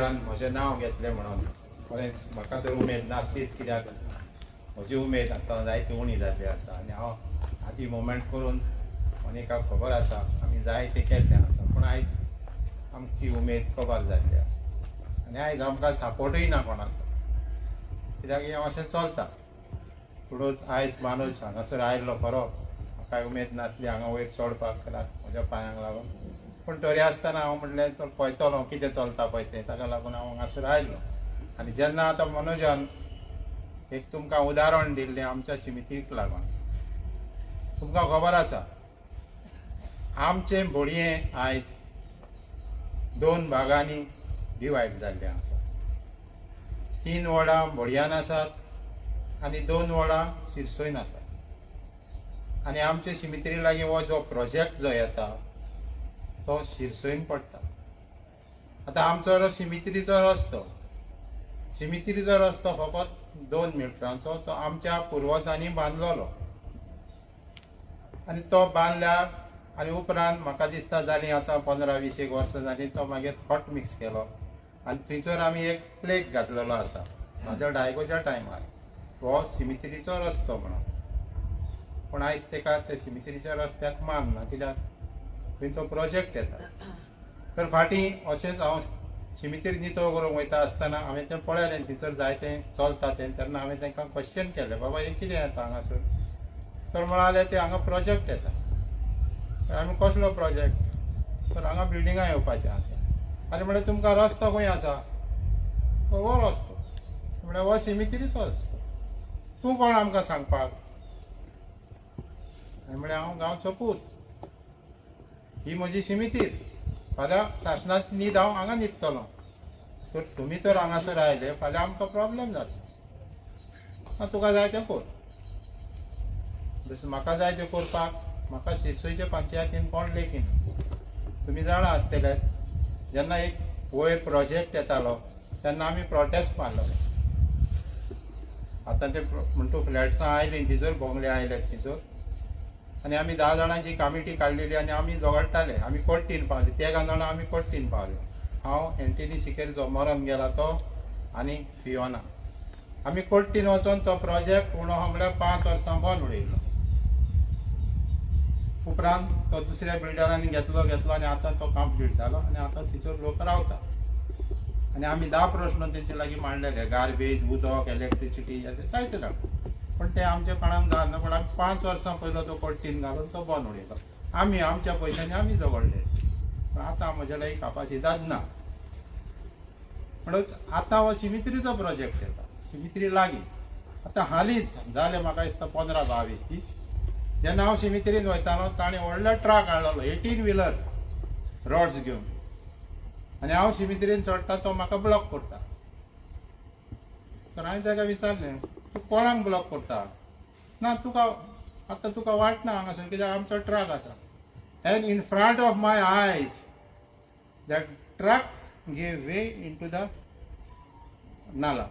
मनोजान म्हजें नांव घेतलें म्हणून खरेंच म्हाका तर उमेद नासलीच, कित्याक म्हजी उमेद आतां जायती उणी जाल्ली आसा. आनी हांव आदी मुवमेंट करून, मोनिकाक खबर आसा, आमी जायतें केल्लें आसा, पूण आयज आमची उमेद कबार जाल्ली आसा आनी आयज आमकां सपोर्टूय ना कोणाचो, कित्याक हें अशें चलता. थोडोच आयज मनोज हांगासर आयल्लो खरो, म्हाकाय उमेद नासली हांगा वयर चडपाक म्हज्या पांयांक लागून, पूण तरी आसतना हांव म्हणलें, चल पळयतलो कितें चलता पळय तें. ताका लागून हांव हांगासर आयल्लो. आनी जेन्ना आतां मनोजान एक तुमकां उदाहरण दिल्लें आमच्या सिमितीक लागून, तुमकां खबर आसा, आमचें बोडयें आयज दोन भागांनी डिवायड जाल्लें आसा. तीन वॉर्डां बोडयान आसात आनी दोन वॉर्डां सिरसोयन आसात. आनी आमचे सिमित्री लागीं हो जो प्रोजेक्ट जो येता तो सिरसोयन पडटा. आतां आमचो सिमित्रीचो रस्तो, सिमित्रीचो रस्तो फकत 2 मिटरांचो, तो आमच्या पुर्वजांनी बांदलेलो. आनी तो बांदल्यार आनी उपरांत म्हाका दिसता जालीं आतां 15-20 एक वर्सां जालीं, तो मागीर हॉट मिक्स केलो आनी थंयसर आमी एक प्लेक घातलेलो आसा म्हाज्या डायगोच्या टायमार, हो सिमित्रीचो रस्तो म्हणून. पूण आयज तेका त्या सिमित्रीच्या रस्त्याक मान ना, कित्याक थंय तो प्रोजेक्ट येता. तर फाटीं अशेंच हांव सिमितीर नितळ करूंक वयता आसतना हांवें तें पळयलें, थंयसर जायतें चलता तें. तेन्ना हांवें तांकां क्वेश्चन केलें, बाबा, हें कितें येता हांगासर? तर म्हणाले, ते हांगा प्रोजेक्ट येता. तर आमी, कसलो प्रोजेक्ट? तर हांगा बिल्डिंगां येवपाचें आसा. आनी म्हणलें, तुमकां रस्तो खंय आसा? हो रस्तो. म्हणल्यार हो सिमितिरीचो रस्तो. तूं कोण आमकां सांगपाक? हांवें म्हणलें, हांव गांवचो पूत, ही म्हजी सिमितीर. फाल्यां सासणाची न्हीद हांव हांगा न्हिदतलो. तर तुमी तर हांगासर आयले, फाल्यां आमकां प्रॉब्लेम जाता. तुका जाय तें कर. जशें म्हाका जाय तें करपाक म्हाका सिरसोयचे पंचायतीन कोण लेखीना. तुमी जाणा आसतले, जेन्ना एक वयर प्रोजेक्ट येतालो तेन्ना आमी प्रोटेस्ट मारलो. आतां ते म्हणटू फ्लॅट्सां आयलीं तिजोर, बोंगले आयले तिजोर, आनी आमी 10 जाणांची कमिटी काडलेली आनी आमी झगडटाले. आमी कोर्टीन पावले, तेगां जाणां आमी कोर्टीन पावले, हांव, एंटनी सिकेर जो मरोन गेला तो आनी फियोना. आमी कोर्टीन वचोन तो प्रोजेक्ट उणो म्हळ्यार 5 वर्सां बंद उडयलो. उपरांत तो दुसऱ्या बिल्डरांनी घेतलो घेतलो आनी आतां तो कंप्लीट जालो आनी आतां थंयसर लोक रावता. आनी आमी 10 प्रश्न तेंचे लागीं मांडलेले, गार्बेज, उदक, इलेक्ट्रिसिटी, हे ते जायते जाण, पण ते आमच्या कोणाक जावना. पण आमी 5 वर्सां पयलो तो कोर्टीन घालून तो बंद उडयलो. आमी आमच्या पयशांनी आमी झगडले, पण आतां म्हज्या लागीं कापासिदाद ना. म्हणून आतां हो सिमित्रीचो प्रोजेक्ट येता सिमित्री लागीं. आतां हालींच जालें, म्हाका दिसता 15-22 दीस, जेन्ना हांव सिमित्रीन वयतालो, ताणें व्हडलो ट्रक हाडलेलो, 18 व्हिलर रॉड्स घेवन, आनी हांव सिमित्रीन चडटा, तो म्हाका ब्लॉक करता. तर हांवें ताका विचारलें, तूं कोणाक ब्लॉक करता? ना, तुका आतां तुका वाट ना हांगासर, कित्याक आमचो ट्रक आसा. And in front of my eyes that truck gave way into the nala.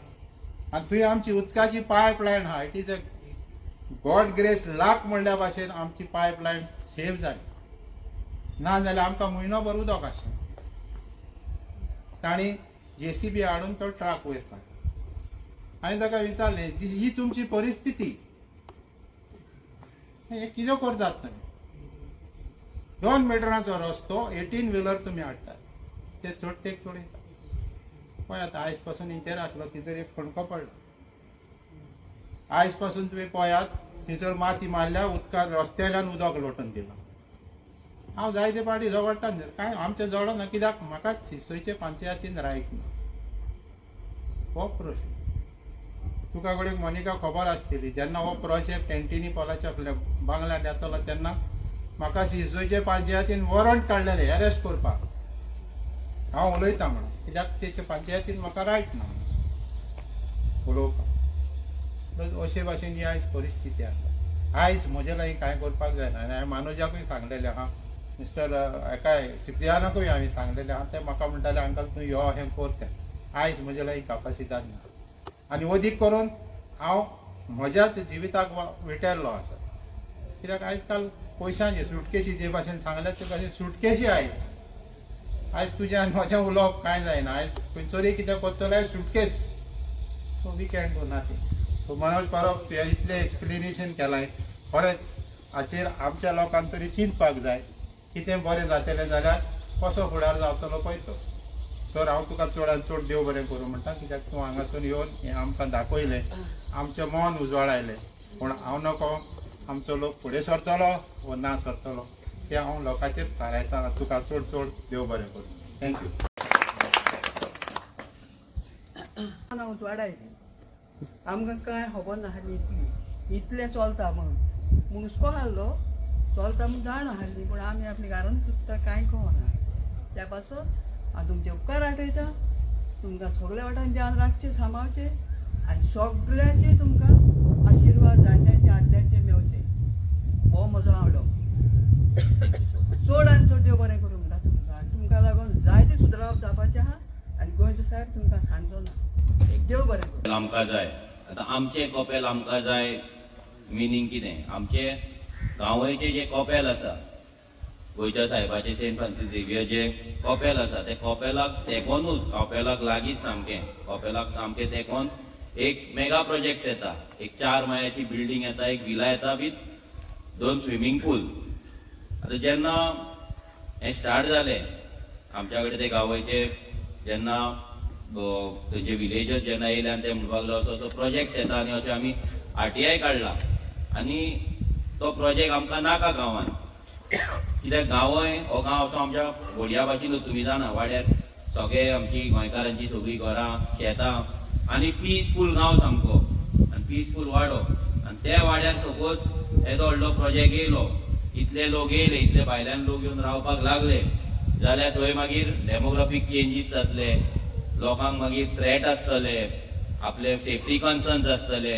आनी थंय आमची उदकाची पायप लायन आहा. It is a God grace, luck म्हणल्या भाशेन आमची पायप लायन सेव जाली, ना जाल्यार आमकां म्हयनोभर उदक आसलें. तांणी जेसीबी हाडून तो ट्रक वयर काडलो. हांवें ताका विचारलें, ही तुमची परिस्थिती, हे कितें करतात तुमी? 2 मिटरांचो रस्तो, 18 व्हिलर तुमी हाडटात, ते चडटेक चडयता. पळय, आतां आयज पासून इंतेर आसलो, थंयसर एक खणको पडलो. आयज पासून तुमी पळयात, थंयसर माती मारल्या, उदकान रस्त्याल्यान उदक लोटून दिलां. हांव जायते फावटी झगडटा, कांय आमचें जडना, कित्याक म्हाका सिरसोयचे पंचायतीन रायट ना. हो प्रश्न तुका कडेन मोनिका खबर आसतली. जेन्ना हो प्रोजेक्ट एंटनी पॉलाच्या बांगल्यान येतलो तेन्ना म्हाका सिरसोयचे पंचायतीन वॉरंट काडलेले अरेस्ट करपाक, हांव उलयतां म्हणून, कित्याक तेचे पंचायतीन म्हाका रायट ना म्हणून उलोवपाक. अशे भाशेन ही आयज परिस्थिती आसा. आयज म्हजे लागीं कांय करपाक जायना. आनी हांवें मानोजाकूय सांगलेलें आहा, मिस्टर हेकाय सिप्रियानाकूय हांवें सांगलेलें आहा. ते म्हाका म्हणटाले, अंकल, तूं यो, हें कर तें. आयज म्हजे लागीं कापासिदाद ना आनी अदीक करून हांव म्हज्याच जिविताक विटेल्लो आसा, कित्याक आयज काल पयशांची सुटकेशी, जे भाशेन सांगल्या ते भाशेन सुटकेशी आयज. आयज तुजें आनी म्हजें उलोवप कांय जायना. आयज खंयसरूय कितें करतलो suitcase. So we can do nothing. So Manoj Parab, तुवें इतलें एक्सप्लेनेशन केलां, खरेंच हाचेर आमच्या लोकांक तरी चिंतपाक जाय. कितें बरें जातलें जाल्यार कसो फुडार जावतलो पळय तो. तर हांव तुका चडान चड देव बरें करूं म्हणटा, कित्याक तूं हांगासून येवन हें आमकां दाखयलें, आमचें मन उजवाडायलें. पूण हांव नको आमचो लोक फुडें सरतलो वो ना सरतलो तें हांव लोकांचेर थारायता. तुका चड चड देव बरें करूं. Thank you. ना उजवाडायली. आमकां कांय खबर नासली इतली इतलें चलता म्हणून. हुस्को आहलो चलता म्हूण जाण आहली, पूण आमी आपली घरान सुद्दां कांय कळना. त्या पासत हांव तुमचे उपकार आठयता. तुमकां सगल्या वाटान ध्यान राखचें, सांबाळचें आनी सगळ्याचे तुमकां आशिर्वाद जाणट्यांचे आदल्यांचे मेवचे हो म्हजो आवडो. चड आनी चड देव बरें करूं म्हणटा तुमकां. आनी तुमकां लागून जायते सुदरावप जावपाचें आहा आनी गोंयचो सायब तुमकां सांडचो ना. देव बरें करूं. आमकां जाय आतां आमचें कपेल आमकां जाय मिनींग कितें? आमचें गांवचे जें कपेल आसा, गोंयच्या सायबाचें सेंट फ्रांसीस झेवियर जें कपेल आसा, तें कपेलाक तेंकोनूच, कपेलाक लागींच सामकें, कपेलाक सामकें तेंकोन एक मेगा प्रोजेक्ट येता. एक 4 माळ्याची बिल्डींग येता, एक विला येता वीथ 2 स्विमींग पूल. आतां जेन्ना हें स्टार्ट जालें आमच्या कडेन, ते गांवचे जेन्ना थंयचे विलेजर्स जेन्ना येयले आनी ते म्हणपाक लागले असो असो प्रोजेक्ट येता आनी अशें आमी आरटीआय काडला आनी तो प्रोजेक्ट आमकां नाका गांवान, कित्याक गांवय हो गांव असो आमच्या घोडया भाशेन, तुमी जाणा, वाड्यार सगळे आमची गोंयकारांची सगळीं घरां शेतां आनी पिसफूल गांव सामको आनी पिसफूल वाडो. आनी त्या वाड्यार सपोज येदो व्हडलो प्रोजेक्ट येयलो, इतले लोक येयले, इतले भायल्यान लोक येवन रावपाक लागले जाल्यार थंय मागीर डेमोग्राफीक चेंजीस जातले, लोकांक मागीर थ्रेट आसतले, आपले सेफ्टी कन्सर्न्स आसतले.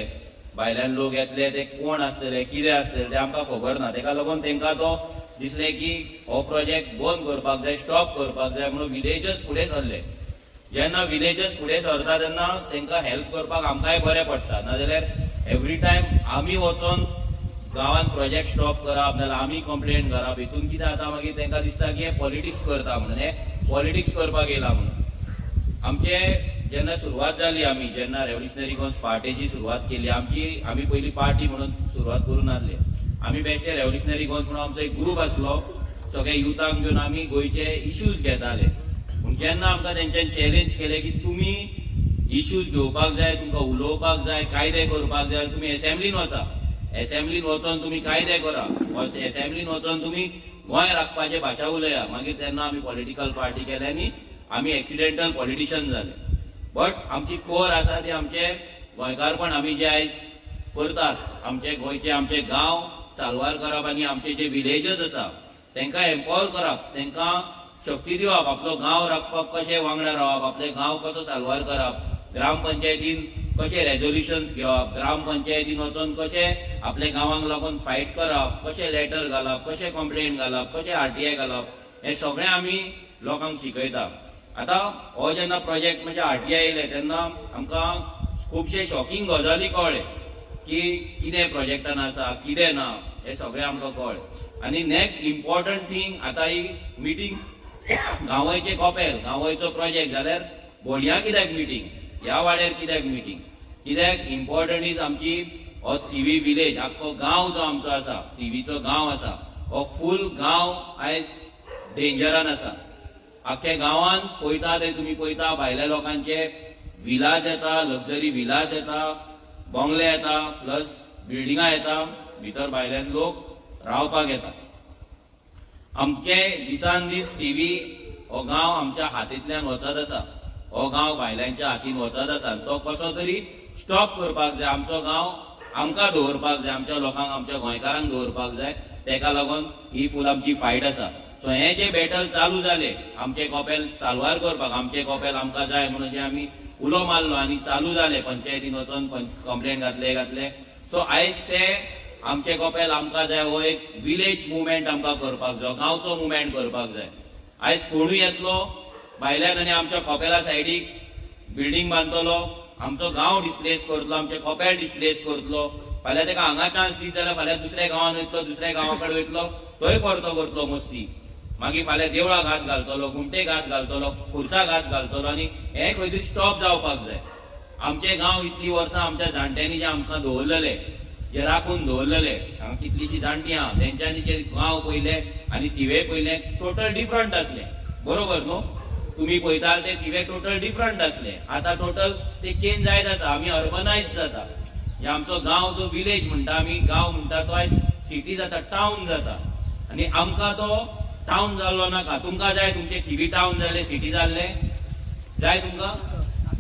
भायल्यान लोक येतले, ते कोण आसतले, कितें आसतले ते आमकां खबर ना. तेका लागून तेंकां तो दिसलें की हो प्रोजेक्ट बंद करपाक जाय, स्टॉप करपाक जाय म्हणून विलेजर्स फुडें सरले. जेन्ना विलेजर्स फुडें सरता तेन्ना तेंकां हेल्प करपाक आमकांय बरें पडटा. नाजाल्यार एवरी टायम आमी वचोन गांवांत प्रोजेक्ट स्टॉप करप, नाजाल्यार आमी कंप्लेन करप, हितून कितें जाता, मागीर तेंकां दिसता की हे पॉलिटिक्स करता म्हणून, हे पॉलिटिक्स करपाक येयला म्हणून. आमचे जेन्ना सुरवात जाली, आमी जेन्ना रेव्होल्युशनरी गोवन्स पार्टीची सुरवात केली आमची, आमी पयली पार्टी म्हणून सुरवात करूं नासले. आमी बेश्टे रेव्होल्युशनरी गोवन्स म्हणून आमचो एक ग्रूप आसलो. सगळे युथांक घेवन आमी गोंयचे इश्यूज घेताले. पूण जेन्ना आमकां तेंच्यान चॅलेंज केले की तुमी इश्यूज घेवपाक जाय, तुमकां उलोवपाक जाय, कायदे करपाक जाय, तुमी एसेंब्लीन वचा, एसेंब्लीन वचोन तुमी कायदे करा, एसेंब्लीन वचोन तुमी गोंय राखपाचे भाशा उलया, मागीर तेन्ना आमी पॉलिटिकल पार्टी केले आनी आमी एक्सिडेंटल पॉलिटिशियन जाले. बट आमची कोर आसा ती आमचे गोंयकारपण. आमी जे आयज करतात, आमचे गोंयचे आमचे गांव साल्वार करप आनी आमचे जे विलेजस आसा तांकां एम्पावर करप, तांकां शक्ती दिवप, आपलो गांव राखपाक कशें वांगडा रावप, आपले गांव कसो साल्वार करप, ग्रामपंचायतीन कशें रेजोल्युशन्स घेवप, ग्रामपंचायतीन वचोन कशें आपल्या गांवांक लागून फायट करप, कशें लेटर घालप, कशें कंप्लेन घालप, कशें आरटीआय घालप, हें सगळें आमी लोकांक शिकयता. आतां हो जेन्ना प्रोजेक्ट म्हणजे आरटीआय येयले तेन्ना आमकां खुबशे शॉकिंग गजाली कळ्ळे की कितें प्रोजेक्टान आसा, कितें ना, हें सगळें आमकां कळ्ळें. आनी नेक्स्ट इम्पॉर्टंट थींग, आतां ही मिटींग गांवयचें कपेल, गांवयचो प्रोजेक्ट जाल्यार बोडयां कित्याक मिटींग, ह्या वाड्यार कित्याक मिटींग? कित्याक इम्पॉर्टंट is आमची हो थिवी विलेज, आख्खो गांव जो आमचो आसा, थिवीचो गांव आसा, हो फूल गांव आयज डेंजरान आसा. आख्ख्या गांवान पळयता ते तुमी पळयता, भायल्या लोकांचे विलाज येता, लक्झरी विलाज येता, बंगले येता, प्लस बिल्डिंगां येता, भितर भायल्यान लोक रावपाक येता. आमचे दिसान दीस थिवी हो गांव आमच्या हातींतल्यान वचत आसा. हो गांव भायल्यांच्या हातीन वचत आसा. तो कसो तरी स्टॉप करपाक जाय. आमचो गांव आमकां दवरपाक जाय, आमच्या लोकांक, आमच्या गोंयकारांक दवरपाक जाय. तेका लागून ही फूल आमची फायट आसा. सो हें जे बॅटल चालू जालें आमचें कपेल साल्वार करपाक, आमचें कपेल आमकां जाय म्हणून जे आमी उलो मारलो आनी चालू जालें, पंचायतीन वचोन कंप्लेन घातले घातले सो आयज ते आमचें कपेल आमकां जाय हो एक विलेज मुवमेंट आमकां करपाक जाय, गांवचो मुवमेंट करपाक जाय. आयज कोणूय येतलो भायल्यान आनी आमच्या कपेला सायडीक बिल्डींग बांदतलो, आमचो गांव डिस्प्लेस करतलो, आमचें कपेल डिस्प्लेस करतलो. फाल्यां तेका हांगा चान्स दीत जाल्यार फाल्यां दुसऱ्या गांवान वयतलो, दुसऱ्या गांवा कडेन वयतलो, थंय परतो करतलो मस्ती. मागीर फाल्यां देवळाक हात घालतलो, घुमटेक हात घालतलो, खुर्साक हात घालतलो आनी हें खंय तरी स्टॉप जावपाक जाय. आमचे गांव इतलीं वर्सां आमच्या जाणट्यांनी जे आमकां दवरलेले, जे राखून दवरलेले, हांगा कितलीशीं जाणटीं आहा, तेंच्यांनी जे गांव पयले आनी थिवे पयले टोटल डिफरंट आसले, बरोबर न्हू? तुमी पळयताले ते थिवे टोटल डिफरंट आसले. आतां टोटल ते चेंज जायत आसा. आमी अर्बनायज जाता. हे आमचो गांव जो विलेज म्हणटा आमी, गांव म्हणटा, तो आयज सिटी जाता, टावन जाता आनी आमकां तो टावन जाल्लो नाका. तुमकां जाय तुमचे थिवी टावन जाले, सिटी जाल्ले जाय तुमकां?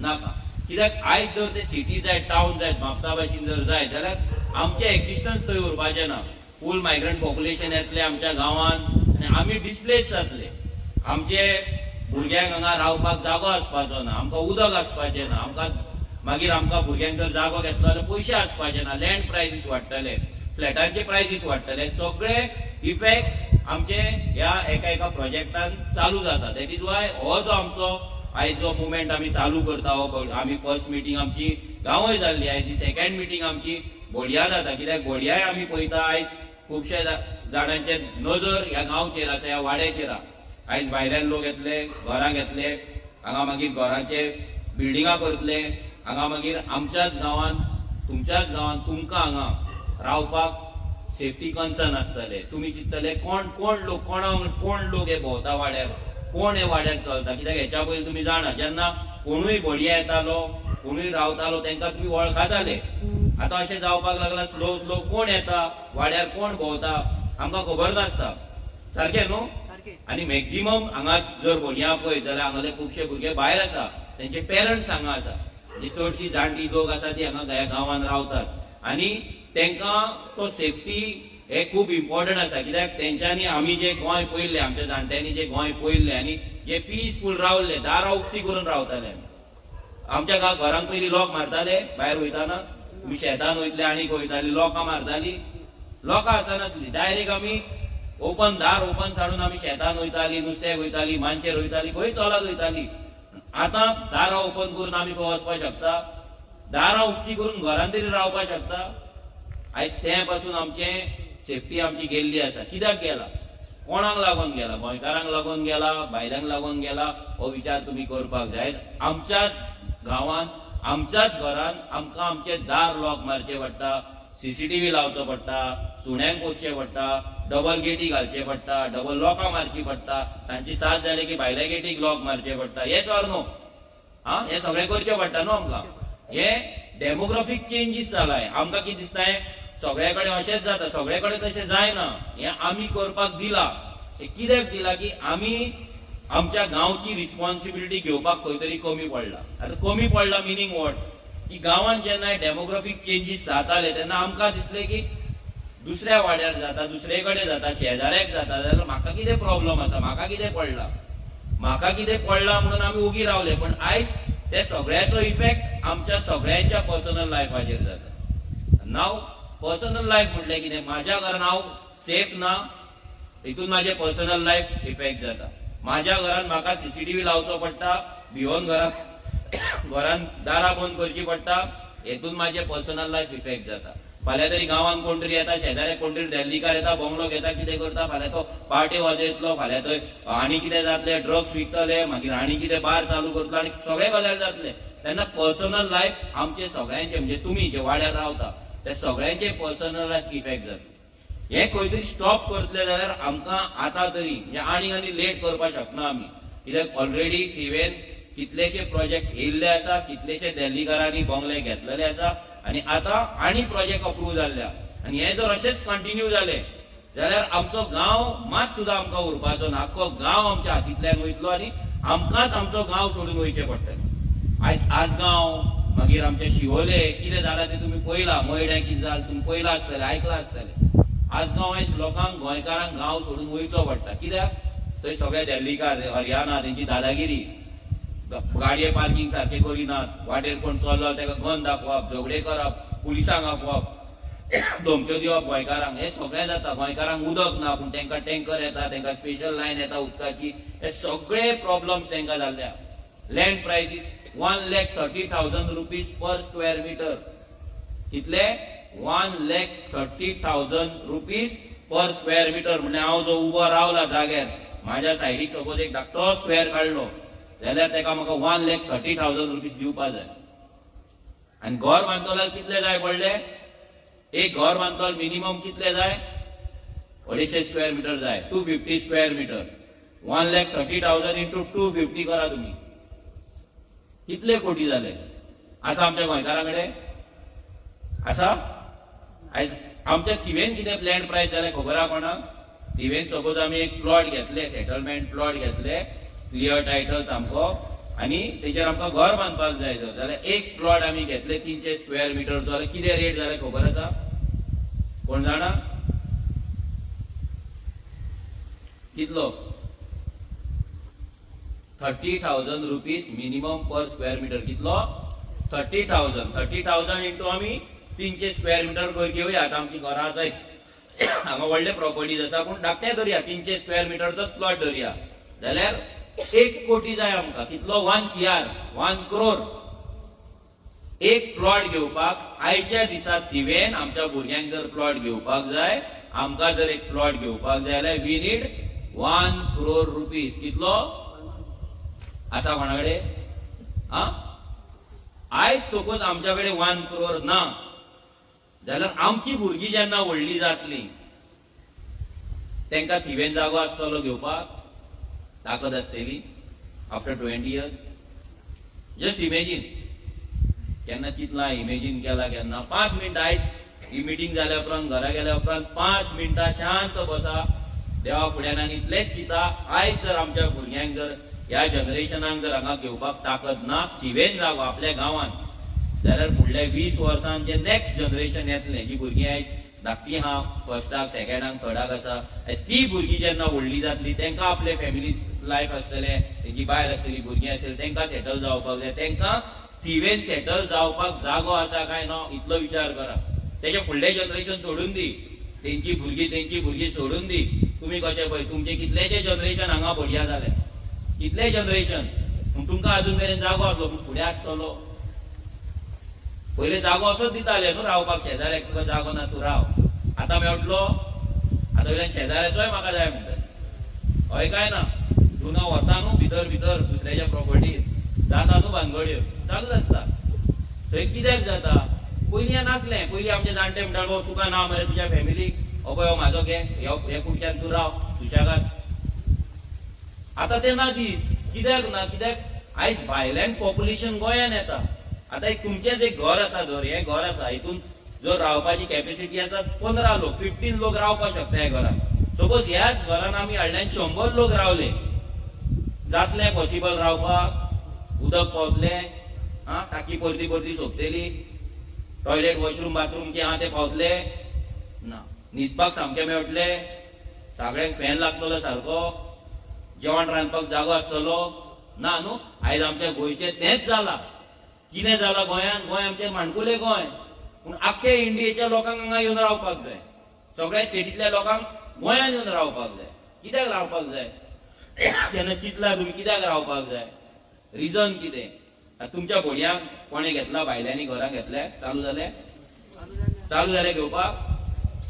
नाका. कित्याक आयज जर ते सिटी जाय, टावन जायत, म्हापसा भाशेन जर जायत जाल्यार आमचें एक्झिस्टन्स थंय उरपाचें ना. फूल मायग्रंट पॉप्युलेशन येतलें आमच्या गांवांत आनी आमी डिस्प्लेस जातले. आमचे भुरग्यांक हांगा रावपाक जागो आसपाचो ना, आमकां उदक आसपाचें ना, आमकां मागीर आमकां भुरग्यांक जर जागो घेतलो जाल्यार पयशे आसपाचे ना. लँड प्रायसीस वाडटले, फ्लॅटांचे प्रायसीस वाडटले. सगळे इफेक्ट्स आमचे ह्या एका एका प्रोजेक्टान चालू जाता. That is why हो जो आमचो आयज जो मुवमेंट आमी चालू करता, हो आमी फर्स्ट मिटींग आमची गांवय जाल्ली, आयज ही सेकंड मिटींग आमची बोडया जाता. कित्याक बोडयाय आमी पळयता, आयज खुबशे जाणांचे नजर ह्या गांवचेर आसा, ह्या वाड्याचेर आहा. आयज भायल्यान लोक येतले, घरां घेतले हांगा, मागीर घराचे बिल्डिंगां करतले हांगा. मागीर आमच्याच गांवांत, तुमच्याच गांवांत तुमकां हांगा रावपाक सेफ्टी कन्सर्न आसतले. तुमी चिंततले, कोण कोण लोक, कोणा कोण लोक हे भोंवता वाड्यार, कोण हे वाड्यार चलता. कित्याक हेच्या पयलीं तुमी जाणा, जेन्ना कोणूय बोडया येतालो, कोणूय रावतालो, तांकां तुमी वळखताले. आतां अशें जावपाक लागला स्लो स्लो, कोण येता वाड्यार, कोण भोंवता, आमकां खबर नासता. सारकें न्हू? सारकें. आनी मॅक्झिमम हांगा जर भुरग्यां पळयत जाल्यार हांगाले खुबशे भुरगे भायर आसा, तेंचे पेरंट्स हांगा आसा. म्हणजे चडशी जाणटी लोक आसा ती हांगा ह्या गांवांत रावतात आनी तेंकां तो सेफ्टी हे खूब इम्पॉर्टंट आसा. कित्याक तेंच्यांनी आमी जे गोंय पळयल्लें, आमच्या जाणट्यांनी जे गोंय पळयल्लें आनी जे पिसफूल रावल्ले, दारां उक्ती करून रावताले आमी. आमच्या गांव घरांक पयलीं लॉक मारताले भायर वयताना. तुमी शेतान वयतले आनी वयताली, लोकां मारताली? लोकां आसनासली. डायरेक्ट आमी ओपन, दार ओपन साडून आमी शेतान वयताली, नुस्त्याक वयताली, मानशेर वयताली, खंय चलत वयताली. आतां दारां ओपन करून आमी खंय वचपाक शकता? दारां उक्ती करून घरान तरी रावपाक शकता? आयज तें पासून आमचें सेफ्टी आमची गेल्ली आसा. कित्याक गेला? कोणाक लागून गेला? गोंयकारांक लागून गेला, भायल्यांक लागून गेला? हो विचार तुमी करपाक जाय. आमच्याच गांवांत, आमच्याच घरान आमकां आमचे दार लॉक मारचे पडटा, सीसीटीव्ही लावचो पडटा, सुण्यांक पोसचें पडटा, डबल गेटी घालचे पडटा, डबल लॉकां मारची पडटा. तांची सात जाली की भायल्या गेटीक लॉक मारचे पडटा. येस ऑर नो? हा, हे सगळें करचें पडटा न्हू आमकां. हे डेमोग्राफीक चेंजीस जालाय. आमकां कितें दिसता, सगळे कडेन अशेंच जाता. सगळे कडेन तशें जायना. हें आमी करपाक दिला. हें कित्याक दिला की आमी आमच्या गांवची रिस्पॉन्सिबिलिटी घेवपाक खंय तरी कमी पडला. आतां कमी पडला मिनींग what? की गांवांत जेन्ना डेमोग्राफीक चेंजीस जाताले तेन्ना आमकां दिसलें की दुसऱ्या वाड्यार जाता, दुसरे कडेन जाता, शेजाऱ्याक जाता जाल्यार म्हाका कितें प्रॉब्लम आसा, म्हाका कितें पडला? म्हाका कितें पडला म्हणून आमी ओगी रावले. पण आयज ते सगळ्याचो इफेक्ट आमच्या सगळ्यांच्या पर्सनल लायफाचेर जाता. नाव पर्सनल लायफ म्हटलें कितें? माझ्या घरान हांव सेफ ना, हितून माझे पर्सनल लायफ इफेक्ट जाता. माझ्या घरान म्हाका सीसीटीव्ही लावचो पडटा, भियोन घरात घरान दारां बंद करची पडटा, हेतून माझे पर्सनल लायफ इफेक्ट जाता. फाल्यां तरी गांवांत कोण तरी येता, शेजाऱ्याक कोण तरी दिल्लीकार येता, बंगलो घेता, कितें करता, फाल्यां तो पार्टी वाजयतलो, फाल्यां थंय आनी कितें जातलें, ड्रग्स विकतले, मागीर आनी कितें बार चालू करतलो आनी सगळे गजाल जातले. तेन्ना पर्सनल लायफ आमचे सगळ्यांचे, म्हणजे तुमी जे वाड्यार रावता ते सगळ्यांचे पर्सनल लायफ इफेक्ट जाता. हे खंय तरी स्टॉप करतले जाल्यार आमकां आतां तरी, म्हणजे आनी आनी लेट करपाक शकना आमी. कित्याक ऑलरेडी थिवेन कितलेशे प्रोजेक्ट येयल्ले आसा, कितलेशे दिल्लीकारांनी बंगले घेतलेले आसा आनी आतां आनी प्रोजेक्ट अप्रूव जाल्ले आहा. आनी हे जर अशेंच कंटिन्यू जाले जाल्यार आमचो गांव मात सुद्दां आमकां उरपाचो ना. आख्खो गांव आमच्या हातींतल्यान वयतलो आनी आमकांच आमचो गांव सोडून वयचें पडटलें. आयज आजगांव, मागीर आमचे शिवोले कितें जालां तें तुमी पळयलां. मयड्यां कितें जालें तुमी पळयलां आसतलें, आयकलां आसतलें. आजगांव आयज लोकांक, गोंयकारांक गांव सोडून वयचो पडटा. कित्याक? थंय सगळे दिल्लीकार, हरियाणा, तेंची दादागिरी, गाडये पार्किंग सारकें करिनात, वाटेर कोण चल्लो ताका गन दाखोवप, झगडे करप, पुलिसांक आपोवप, धमक्यो दिवप गोंयकारांक, हे सगळें जाता. गोंयकारांक उदक ना, पूण तांकां टँकर येता, तांकां स्पेशल लायन येता उदकाची. हे सगळे प्रॉब्लम्स तांकां जाल्ले. Land prices ₹1,30,000 per square meter. कितले? ₹1,30,000 per square meter. म्हणजे हांव जो उबो रावला जाग्यार, माझ्या सायडीक सपोज एक धाकटो स्क्वेअर काडलो जाल्यार तेका म्हाका ₹1,30,000 दिवपा जाय. आनी घर बांदतल्याक कितले जाय पडले? एक घर बांदतलो मिनिमम कितले जाय? 250 स्क्वेअर मिटर जाय, 250 square metre. 1,30,000 into 250 करा तुम्ही, कितले कोटी जाले? आसा आमच्या गोंयकारा कडेन? आसा? आयज आमच्या थिवेन कितें लँड प्रायस जालें खबर आहा कोणाक? थिवेन सपोज आमी एक प्लॉट घेतले, सेटलमेंट प्लॉट घेतले, क्लियर टायटल सामको, आनी तेजेर आमकां घर बांदपाक जाय जर जाल्यार, एक प्लॉट आमी घेतले 300 स्क्वेअर मिटर जाल्यार कितें रेट जालें खबर आसा कोण जाणा? कितलो? ₹30,000 minimum per square metre. कितलो? 30,000. 30,000 इंटू आमी 300 स्क्वेअर मिटर घेवया. आतां आमची घरां आसा हांगा, व्हडले प्रॉपर्टीज आसा, पूण धाकटे धरया, 300 स्क्वेअर मिटरचोच प्लॉट धरया जाल्यार 1 कोटी जाय आमकां. कितलो? 1 CR, 1 crore. एक प्लॉट घेवपाक आयच्या दिसा थिवेन आमच्या भुरग्यांक जर प्लॉट घेवपाक जाय, आमकां जर एक प्लॉट घेवपाक जाय जाल्यार we need ₹1 crore. कितलो आसा कोणा कडेन? आ आयज सपोज आमच्या कडेन 1 क्रोर ना जाल्यार आमची भुरगीं जेन्ना व्हडली जातली, तांकां थिवेन जागो आसतलो घेवपाक ताकद आसतली after 20 years? Just imagine. केन्ना चिंतला? इमेजीन केला केन्ना? 5 मिनटां, आयज ही मिटींग जाल्या उपरांत, घरा गेल्या उपरांत 5 मिनटां शांत बसा देवा फुड्यान आनी इतलेंच चिंता, आयज जर आमच्या भुरग्यांक, जर ह्या जनरेशनाक जर हांगा घेवपाक ताकद ना थिवेन जागो आपल्या गांवांत, जाल्यार फुडल्या 20 वर्सांत जे नेक्स्ट जनरेशन येतलें, जी भुरगीं आयज धाकटी आहा, फर्स्टाक, सेकंडाक, थर्डाक आसा, ती भुरगीं जेन्ना व्हडली जातली, तांकां आपले फॅमिली लायफ आसतलें, तेंची बायल आसतली, भुरगीं आसतली, तांकां सेटल जावपाक जाय. तांकां थिवेन सेटल जावपाक जागो आसा काय ना, इतलो विचार करा. तेजे फुडलें जनरेशन सोडून दी, तेंची भुरगीं, तेंची भुरगीं सोडून दी. तुमी कशें पळय, तुमचे कितलेशे जनरेशन हांगा बढिया जाले, कितले जनरेशन, पूण तुमकां अजून मेरेन जागो आसलो, पूण फुडें आसतलो? पयले जागो असोच दिताले न्हू रावपाक शेजाऱ्याक, तुका जागो ना, तूं राव. आतां मेळटलो? आतां वयल्यान शेजाऱ्याचोय म्हाका जाय म्हणटा. हय काय ना? तूं ना वता न्हू भितर भितर दुसऱ्याच्या प्रॉपर्टीत, जाता न्हू, भानगड्यो चालूच आसता थंय. कित्याक जाता? पयलीं हें नासलें. पयलीं आमचे जाणटे म्हणटाले, बाबा तुका ना मरे तुज्या फॅमिलीक, हो पळय हो म्हाजो घे, ह्या कुडक्यान तूं राव सुशेगाद. आतां ते ना दीस. कित्याक ना? कित्याक आयज भायल्यान पॉप्युलेशन गोंयान येता. आतां एक तुमचेंच एक घर आसा धर, हें घर आसा, हितून जर रावपाची कॅपेसिटी आसा 15 लोक, 15 लोक रावपाक शकता ह्या घरात. सपोज ह्याच घरान आमी हाडल्यान 100 लोक रावले, जातलें पॉसिबल रावपाक? उदक पावतलें? आं, टाकी परती परती सोंपतली? टॉयलेट, वॉशरूम, बाथरूम कितें आहा ते पावतले ना? न्हिदपाक सामकें मेळटले सगळ्यांक? फॅन लागतलो सारको? जेवण रांदपाक जागो आसतलो ना न्हू? आयज आमच्या गोंयचें तेंच जालां. कितें जालां गोंयांत? गोंय आमचें माणकुलें गोंय, पूण आख्खे इंडियेच्या लोकांक हांगा येवन रावपाक जाय. सगळ्या स्टेटींतल्या लोकांक गोंयांत येवन रावपाक जाय. कित्याक रावपाक जाय? केन्ना चिंतला तुमी कित्याक रावपाक जाय? रिजन कितें? आतां तुमच्या भुरग्यांक कोणें घेतला? भायल्यांनी घरां घेतल्या? चालू जालें? चालू जालें घेवपाक?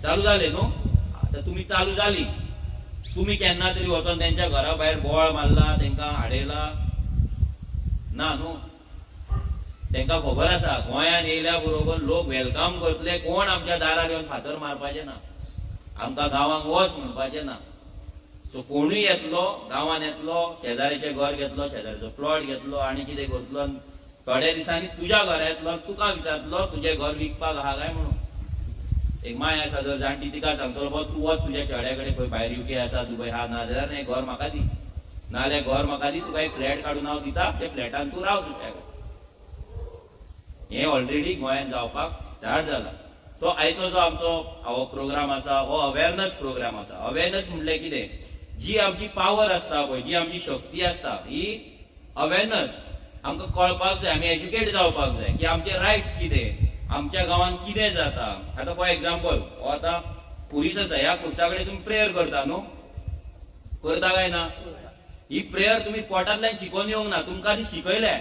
चालू जालें न्हू? आतां तुमी चालू जाली, तुमी केन्ना तरी वचोन तेंच्या घरा भायर बोवाळ मारला, तेंकां आडयला ना न्हू? तेंकां खबर आसा, गोंयान येयल्या बरोबर लोक welcome करतले. कोण आमच्या दारार येवन फातर मारपाचे ना, आमकां गांवांक वच म्हणपाचें ना. सो कोणूय येतलो, गांवान येतलो, शेजाऱ्याचें घर घेतलो, शेजाऱ्याचो प्लॉट घेतलो आनी कितें करतलो आनी थोड्या दिसांनी तुज्या घरा येतलो आनी तुका विचारतलो, तुजें घर विकपाक आहा काय म्हणून. एक माय आसा जर जाणटी, तिका सांगतलो, बाबा तूं वच तुज्या चेड्या कडेन, खंय भायर युके आसा, दुबय आहा, नाजाल्यार हें घर म्हाका दी, नाजाल्यार घर म्हाका दी, तुका एक फ्लॅट काडून हांव दिता, त्या फ्लॅटान तूं राव तुज्या. हें ऑलरेडी गोंयांत जावपाक स्टार्ट जाला. सो आयचो जो आमचो हो प्रोग्राम आसा, हो अवेरनस प्रोग्राम आसा. अवेरनस म्हणल्यार कितें? जी आमची पावर आसता पळय, जी आमची शक्ती आसता, ही अवेरनस आमकां कळपाक जाय. आमी एज्युकेट जावपाक जाय की आमचे रायट्स कितें, आमच्या गांवांत कितें जाता. आतां फॉर एग्जाम्पल, हो आतां खुरीस आसा, ह्या खुर्सा कडेन तुमी प्रेयर करता न्हू? करता काय ना? ही प्रेयर तुमी पोटांतल्यान शिकोवन येवंक ना, तुमकां ती शिकयल्या.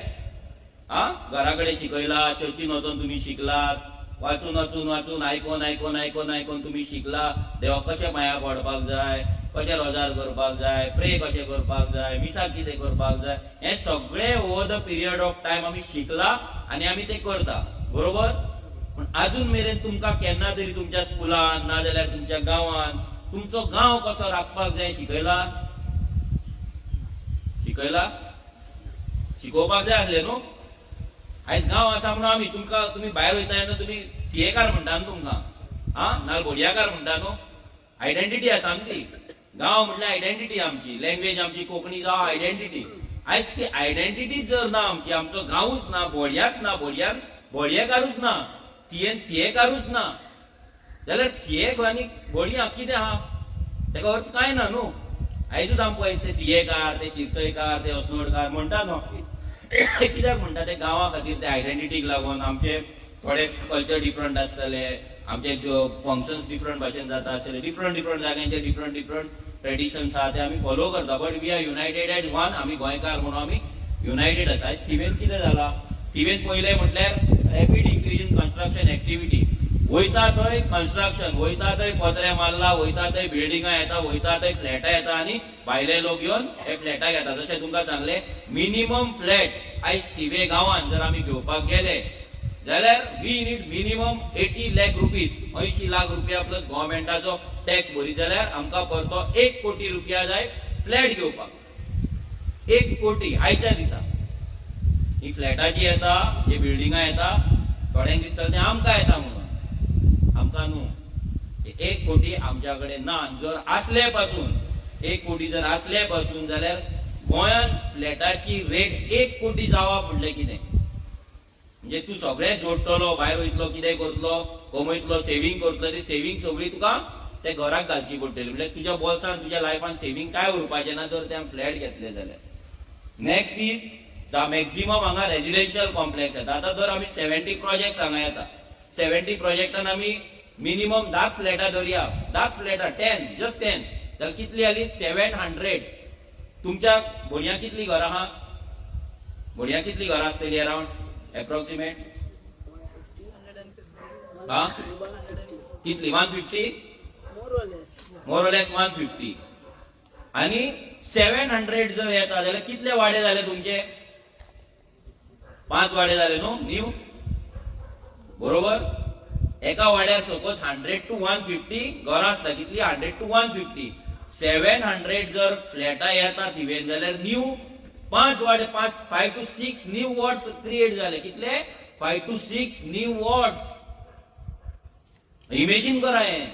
आ घरा कडेन शिकयला, चर्चीन वचोन तुमी शिकलात, वाचून वाचून वाचून, आयकोन आयकोन आयकोन आयकोन तुमी शिकला देवाक कशें पांयां पडपाक जाय. कशें रोजार करपाक जाय, प्रे कशें करपाक जाय, मिसाक कितें करपाक जाय, हें सगळें over the period of time आमी शिकला आनी आमी तें करता, बरोबर? पूण अजून मेरेन तुमकां केन्ना तरी तुमच्या स्कुलान नाजाल्यार तुमच्या गांवान तुमचो गांव कसो राखपाक जाय शिकयला? शिकयला? शिकोवपाक जाय आसलें न्हू. आयज गांव आसा म्हणून आमी तुमकां, तुमी भायर वयता तेन्ना तुमी थियेकार म्हणटा न्हू तुमकां, आं, नाल्यार बोडयाकार म्हणटा न्हू. आयडेंटिटी आसा न्हू ती. गांव म्हटल्यार आयडेंटिटी आमची, लँग्वेज आमची कोंकणी जावं आयडेंटिटी. आयज ती आयडेंटिटीच जर ना आमची, आमचो गांवूच ना, बोडयाक ना, बोडयान बोडयेकारूच ना, थियेन थियेकारूच ना, जाल्यार थिये आनी बोडया कितें आहा? तेका अर्थ कांय ना न्हू. आयजूच आमी पळय ते थियेकार, ते शिरसयकार, ते अस्नोडकार म्हणटा न्हू. कित्याक म्हणटा ते? गांवा खातीर, ते आयडेंटिटीक लागून. आमचे थोडे कल्चर डिफरंट आसतले, आमचे फंक्शन्स डिफरंट भाशेन जाता आसतले, डिफरंट डिफरंट जाग्यांचे डिफरंट डिफरंट ट्रेडिशन्स आहा, ते आमी फॉलो करता, but we are united as one. आमी गोंयकार म्हणून आमी युनायटेड आसा. आयज थिवेन कितें जाला? थिवेन पयलें म्हटल्यार rapid increase in construction activity. वयता थंय कन्स्ट्रक्शन, वयता थंय पत्रे मारला, वयता थंय बिल्डिंगां येता, वयता थंय फ्लॅटां येता आनी भायले लोक येवन हे फ्लॅटां घेता. जशें तुमकां सांगलें, मिनिमम फ्लॅट आयज थिवे गांवान जर आमी घेवपाक गेले जाल्यार we need minimum 80 lakh rupees. 80 lakh रुपया प्लस गव्हर्मेंटाचो टॅक्स भरीत जाल्यार आमकां परतो 1 कोटी रुपया जाय फ्लॅट घेवपाक. 1 कोटी आयच्या दिसा. ही फ्लॅटां जी येता, ही बिल्डिंगां येता, थोड्यांक दिसता तें आमकां येता म्हणून. आमकां न्हू. 1 कोटी आमच्या कडेन ना. जर आसले पासून, 1 कोटी जर आसले पासून जाल्यार गोंयांत फ्लॅटाची रेट 1 कोटी जावप म्हणलें कितें? म्हणजे तूं सगळें जोडटलो, भायर वयतलो, कितें करतलो, कमयतलो, सेव्हिंग करतलो, ती सेव्हिंग सगळी तुका ते घराक घालची पडटली. म्हणजे तुज्या बोल्सान, तुज्या लायफान सेव्हिंग काय उरपाचें ना जर ते फ्लॅट घेतले जाल्यार. नेक्स्ट is the maximum हांगा रेजिडेन्शियल कॉम्प्लेक्स येता. आतां जर आमी 70 प्रोजेक्ट हांगा येता, 70 प्रोजेक्टान आमी मिनिमम 10 फ्लॅटां धरया, 10 फ्लॅटां, 10, जस्ट 10 जाल्यार कितली जाली? 700. तुमच्या बोडयां कितली घरां आहा? बोडयां कितली घरां आसतली अरावंड एप्रॉक्सिमेट? हा, कितली? 150? More or less 150. आणि 700 जर येता जाल्यार कितले वाडे जाले तुमचे? पांच वाडे जाले न्हू न्यू, बरोबर? एका वाड्यार सपोज 100 टू 150 घरां आसता. कितली? 100 to 150. 700 जर फ्लॅटां येता थिवेन जाल्यार न्यू पांच वाडे, पांच, 5 to 6 new wards create जाले. कितले? 5 to 6 new wards. Imagine करा हें.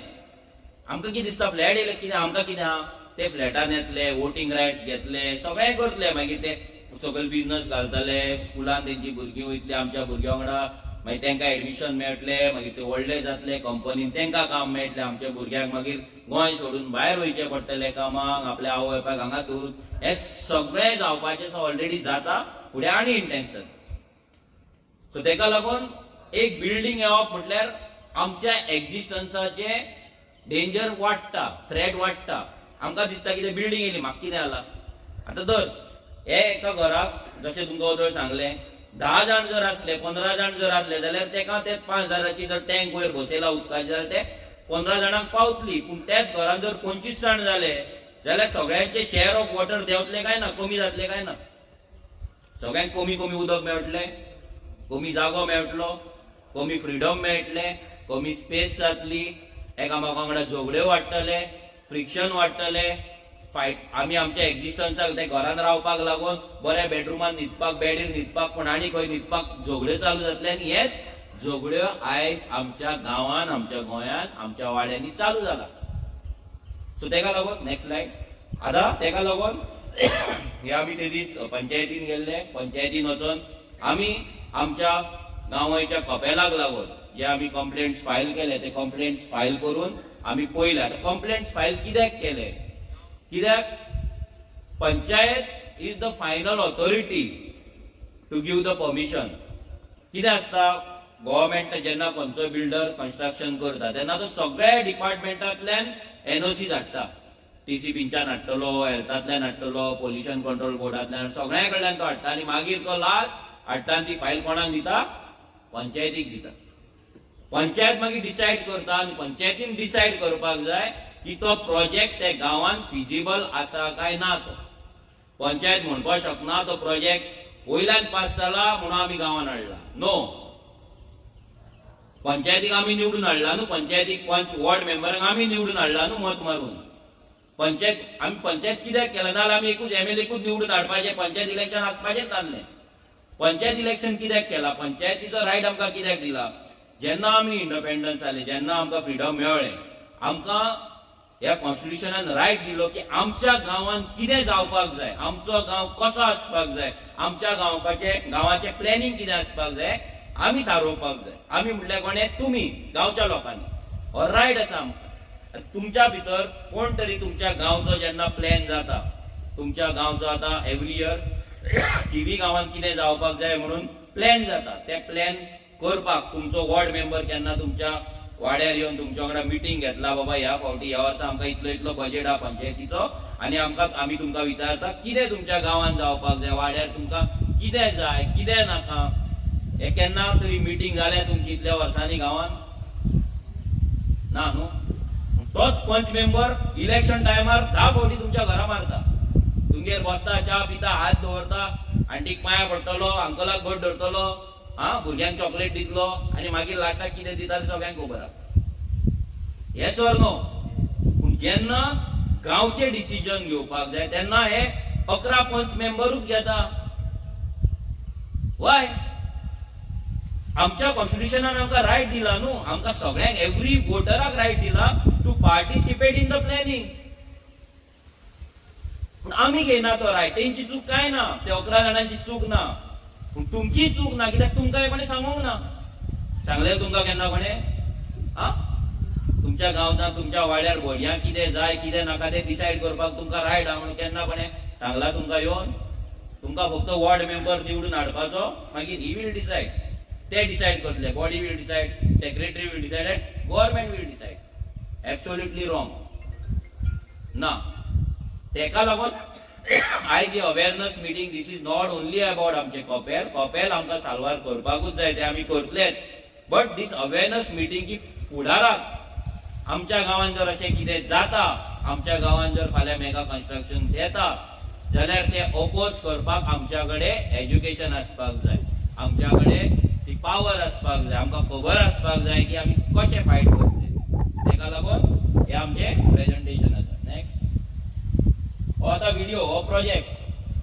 आमकां कितें दिसता, फ्लॅट येयले कितें, आमकां कितें आहा? ते फ्लॅटान येतले, वोटींग रायट्स घेतले, सगळें करतले, मागीर ते सगळे बिझनस घालतले, स्कुलान तेंची भुरगीं वयतली आमच्या भुरग्यां वांगडा, मागीर तांकां एडमिशन मेळटलें, मागीर ते व्हडले जातले, कंपनीन तांकां काम मेळटलें. आमच्या भुरग्यांक मागीर गोंय सोडून भायर वयचें पडटलें कामाक, आपल्या आवय बापायक हांगा दवरून. हें सगळें जावपाचें ऑलरेडी जाता, फुडें आनी इंटेन्स जाता. सो तेका लागून एक बिल्डींग येवप म्हटल्यार आमच्या एक्झिस्टन्साचे डेंजर वाडटा, थ्रेट वाडटा. आमकां दिसता कितें, बिल्डींग येयली, म्हाका कितें जाला? आतां धर हे एका घराक, जशें तुमकां वदळ सांगलें, 10 जाण जर आसले, 15 जाण जर आसले जाल्यार तेका ते 5 हजाराची जर टँक वयर बसयला उदकाची जाल्यार ते 15 जाणांक पावतली. पूण त्याच घरान जर 25 जाण जाले जाल्यार सगळ्यांचे शेअर ऑफ वॉटर देंवतले काय ना? कमी जातले काय ना? सगळ्यांक कमी कमी उदक मेळटलें, कमी जागो मेळटलो, कमी फ्रिडम मेळटलें, कमी स्पेस जातली, एकामेका वांगडा झगड्यो वाडटले, फ्रिक्शन वाडटले, फायट. आमी आमच्या एक्झिस्टन्साक ते घरान रावपाक लागून, बऱ्या बेडरुमान न्हिदपाक, बेडीर न्हिदपाक, पूण आनी खंय न्हिदपाक झगड्यो चालू जातले. आनी हेच झगड्यो आयज आमच्या गांवान, आमच्या गोंयांत, आमच्या वाड्यांनी चालू जाला. सो तेका लागून, नेक्स्ट स्लायड. आतां तेका लागून हे आमी ते दीस पंचायतीन गेल्ले. पंचायतीन वचोन आमी आमच्या गांवाच्या कपेलाक लागून जे आमी कंप्लेंट्स फायल केले, ते कंप्लेंट्स फायल करून आमी पळयले. आतां कंप्लेंट्स फायल कित्याक केले? कित्याक panchayat is the final authority to give the permission. कितें आसता, गव्हर्मेंट जेन्ना खंयचोय बिल्डर कन्स्ट्रक्शन करता तेन्ना तो सगळ्या डिपार्टमेंटांतल्यान एनओसी धाडटा. टीसीपीच्यान हाडटलो, हेल्थांतल्यान हाडटलो, पोल्युशन कंट्रोल बोर्डांतल्यान, सगळ्या कडल्यान तो हाडटा आनी मागीर तो लास्ट हाडटा आनी ती फायल कोणाक दिता? पंचायतीक दिता. पंचायत मागीर डिसायड करता आनी पंचायतीन डिसायड करपाक जाय की की तो प्रोजेक्ट त्या गांवांत फिजिबल आसा काय ना. तो पंचायत म्हणपाक शकना तो प्रोजेक्ट वयल्यान पास जाला म्हणून आमी गांवान हाडला. नो, पंचायतीक आमी निवडून हाडला न्हू. पंचायतीक पंच वॉर्ड मेंबरांक आमी निवडून हाडला न्हू मत मारून. पंचायत आमी पंचायत कित्याक केला? नाजाल्यार आमी एकूच एमएलएकूच निवडून हाडपाचें, पंचायत इलेक्शन आसपाचेंच नासलें. पंचायत इलेक्शन कित्याक केला? पंचायतीचो रायट आमकां कित्याक दिला? जेन्ना आमी इंडिपेंडन्स जाले, जेन्ना आमकां फ्रिडम मेळ्ळें, आमकां ह्या कॉन्स्टिट्युशनान रायट दिलो की आमच्या गांवांत कितें जावपाक जाय, आमचो गांव कसो आसपाक जाय, आमच्या गांवाचें प्लॅनिंग कितें आसपाक जाय, आमी थारोवपाक जाय. आमी म्हटल्यार कोणे? तुमी गांवच्या लोकांनी. हो रायट आसा आमकां. तुमच्या भितर कोण तरी तुमच्या गांवचो जेन्ना प्लॅन जाता, तुमच्या गांवचो आतां एवरी इयर थिवी गांवांत कितें जावपाक जाय म्हणून प्लॅन जाता, ते प्लॅन करपाक तुमचो वॉर्ड मेंबर केन्ना तुमच्या वाड्यार येवन तुमच्या वांगडा मिटींग घेतला, बाबा ह्या फावटी ह्या वर्सा आमकां इतलो इतलो बजेट आहा पंचायतीचो आनी आमकां आमी तुमकां विचारता कितें तुमच्या गांवांत जावपाक जाय, वाड्यार तुमकां कितें जाय, कितें नाका, हे केन्ना तरी मिटींग जाल्या तुमची इतल्या वर्सांनी गांवांत? ना न्हू. तोच पंच मेंबर इलेक्शन टायमार 10 फावटी तुमच्या घरा मारता, तुमगेर बसता, च्या पिता, हात दवरता, आंटीक पांया पडटलो, अंकलाक घट धरतलो, हा भुरग्यांक चॉकलेट दितलो आनी मागीर लास्टाक कितें दिता तें सगळ्यांक खबर आसा. येस ऑर नो? पूण जेन्ना गांवचे डिसिजन घेवपाक जाय तेन्ना हे 11 पंच मेंबरूच घेता. वाय? आमच्या कॉन्स्टिट्युशनान आमकां रायट दिला न्हू, आमकां सगळ्यांक एवरी वोटराक रायट दिला to participate in the planning. पूण आमी घेयना तो रायट. तेंची चूक काय ना, ते 11 जाणांची चूक ना, पूण तुमची चूक ना, कित्याक तुमकां कोणें सांगूंक ना. सांगलें तुमकां केन्ना कोणें? आ तुमच्या गांवांत तुमच्या वाड्यार भुरग्यांक कितें जाय कितें नाका तें डिसायड करपाक तुमकां रायट आहा म्हणून केन्ना कोणें सांगला तुमकां येवन? तुमकां फक्त वॉर्ड मेंबर निवडून हाडपाचो, मागीर he will decide, ते डिसायड करतले, body will decide, secretary will decide and government will decide. Absolutely wrong. ना, तेका लागून आयज ही awareness meeting, this is not only about आमचें कपेल. कपेल आमकां साल्वार करपाकूच जाय, ते आमी करतलेच, बट these awareness meeting की फुडाराक आमच्या गांवांत जर अशें कितें जाता, आमच्या गांवांत जर फाल्यां मेगा कन्स्ट्रक्शन येता जाल्यार ते ओपोज करपाक आमच्या कडेन एज्युकेशन आसपाक जाय, आमच्या कडेन ती पावर आसपाक जाय, आमकां खबर आसपाक जाय की आमी कशें फायट करतले. तेका लागून हें आमचें प्रेझेंटेशन आसा. नेक्स्ट. हो आतां व्हिडिओ, हो project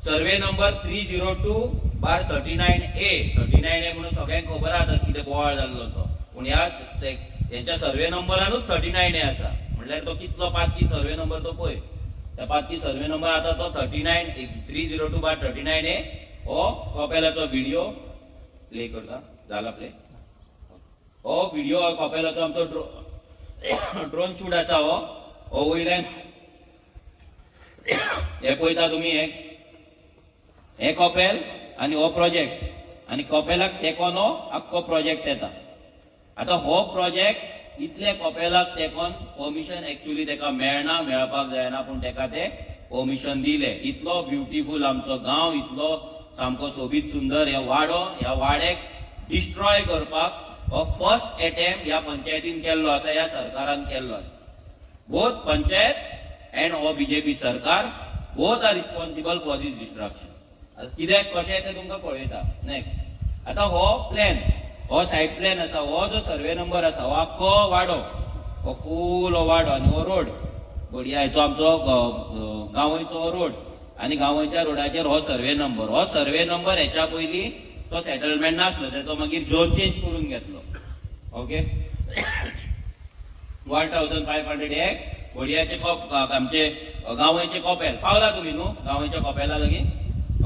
survey number 302/39A. 39A म्हणून सगळ्यांक खबर आसा कितें बोवाळ जाल्लो तो. पूण ह्या हेंच्या सर्वे नंबरानूच 39A आसा, म्हणल्यार तो कितलो पातकी सर्वे नंबर तो पळय. त्या पातकी सर्वे नंबर आतां तो 39 302/39A. हो कपेलाचो व्हिडिओ प्ले करता. जाला प्ले? हो व्हिडिओ कपेलाचो आमचो ड्रोन शूट आसा. हो हो वयल्यान हे पळयता तुमी. हे हे कपेल आनी हो प्रोजेक्ट आनी कपेलाक तेकोन हो आख्खो प्रोजेक्ट येता. आतां हो प्रोजेक्ट इतले कपेलाक तेकोन परमिशन एक्चुअली तेका मेळना, मेळपाक जायना, पूण तेका ते परमिशन दिले. इतलो ब्युटिफूल आमचो गांव, इतलो सामको सोबीत सुंदर हे वाडो, ह्या वाड्याक डिस्ट्रॉय करपाक हो फर्स्ट एटेम्प ह्या पंचायतीन केल्लो आसा, ह्या सरकारान केल्लो आसा. बोथ पंचायत अँड हो बीजेपी सरकार, both are responsible for this destruction. कित्याक कशें तें तुमकां पळयता. नेक्स्ट. आतां हो प्लॅन, हो सायट प्लॅन आसा. हो जो सर्वे नंबर आसा, हो आख्खो वाडो, हो फूल हो वाडो आनी हो रोड बडया हेचो आमचो गांवयचो हो रोड आनी गांवयच्या रोडाचेर हो सर्वे नंबर. हो सर्वे नंबर हेच्या पयलीं तो सेटलमेंट नासलो, तेचो मागीर झोन चेंज करून घेतलो. ओके, 1500 हे घोडयाचे कॉप, आमचे गांवयचे कॉपेल. पावला तुमी न्हू गांवयच्या कॉपेला लागीं?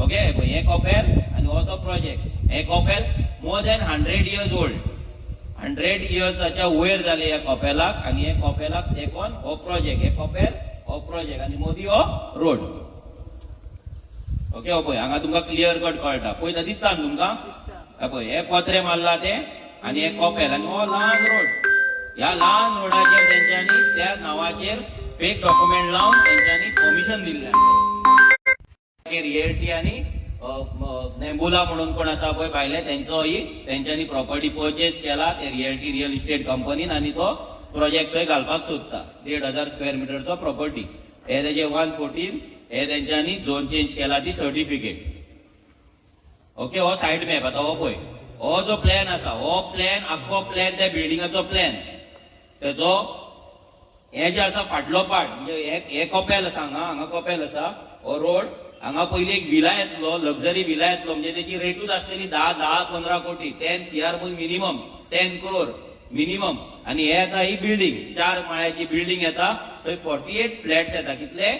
ओके, हे कॉपेल आनी हो तो प्रोजेक्ट. हे कॉपेल more than 100 years old, 100 इयर्साच्या वयर जाले ह्या कॉपेलाक आनी हे कॉपेलाक तेकोन हो प्रोजेक्ट. हे कॉपेल, हो प्रोजेक्ट आनी मोदी हो रोड. ओके, हो पळय, हांगा तुमकां क्लियर कट कळटा. पळयता, दिसता न्हू तुमकां? दिसता. हे पळय, हे पत्रे मारला ते आनी हे कॉपेल आनी हो ल्हान रोड. ह्या ल्हान रोडाचेर तेंच्यांनी त्या नांवाचेर फेक डॉक्युमेंट लावन तेंच्यांनी परमिशन दिल्लें आसा. रियल्टी आनी नेम्बुला म्हणून कोण आसा पळय भायले, तेंचो ही तेंच्यांनी प्रॉपर्टी परचेस केला ते रियल्टी रियल इस्टेट कंपनीन आनी तो प्रोजेक्ट थंय घालपाक सोदता. 1500 स्क्वेअर मिटरचो प्रॉपर्टी. हे तेजे 114, हे तेंच्यांनी झोन चेंज केला ती सर्टिफिकेट. ओके, हो सायड मॅप. आतां हो पळय, हो जो प्लॅन आसा, हो प्लॅन आख्खो प्लॅन त्या बिल्डिंगाचो प्लॅन तेजो. हे जे आसा फाटलो पार्ट, म्हणजे हे हे कपेल आसा हांगा, हांगा कपेल आसा. हो रोड, हांगा पयली एक विला येतलो, लक्झरी विला येतलो. म्हणजे तेची रेटूच आसतली 10 10 15 कोटी, 10 CR minimum, 10 crore minimum. आणि हे येता ही बिल्डिंग, चार माळ्याची बिल्डिंग येता. थंय 48 फ्लॅट्स येता. कितले?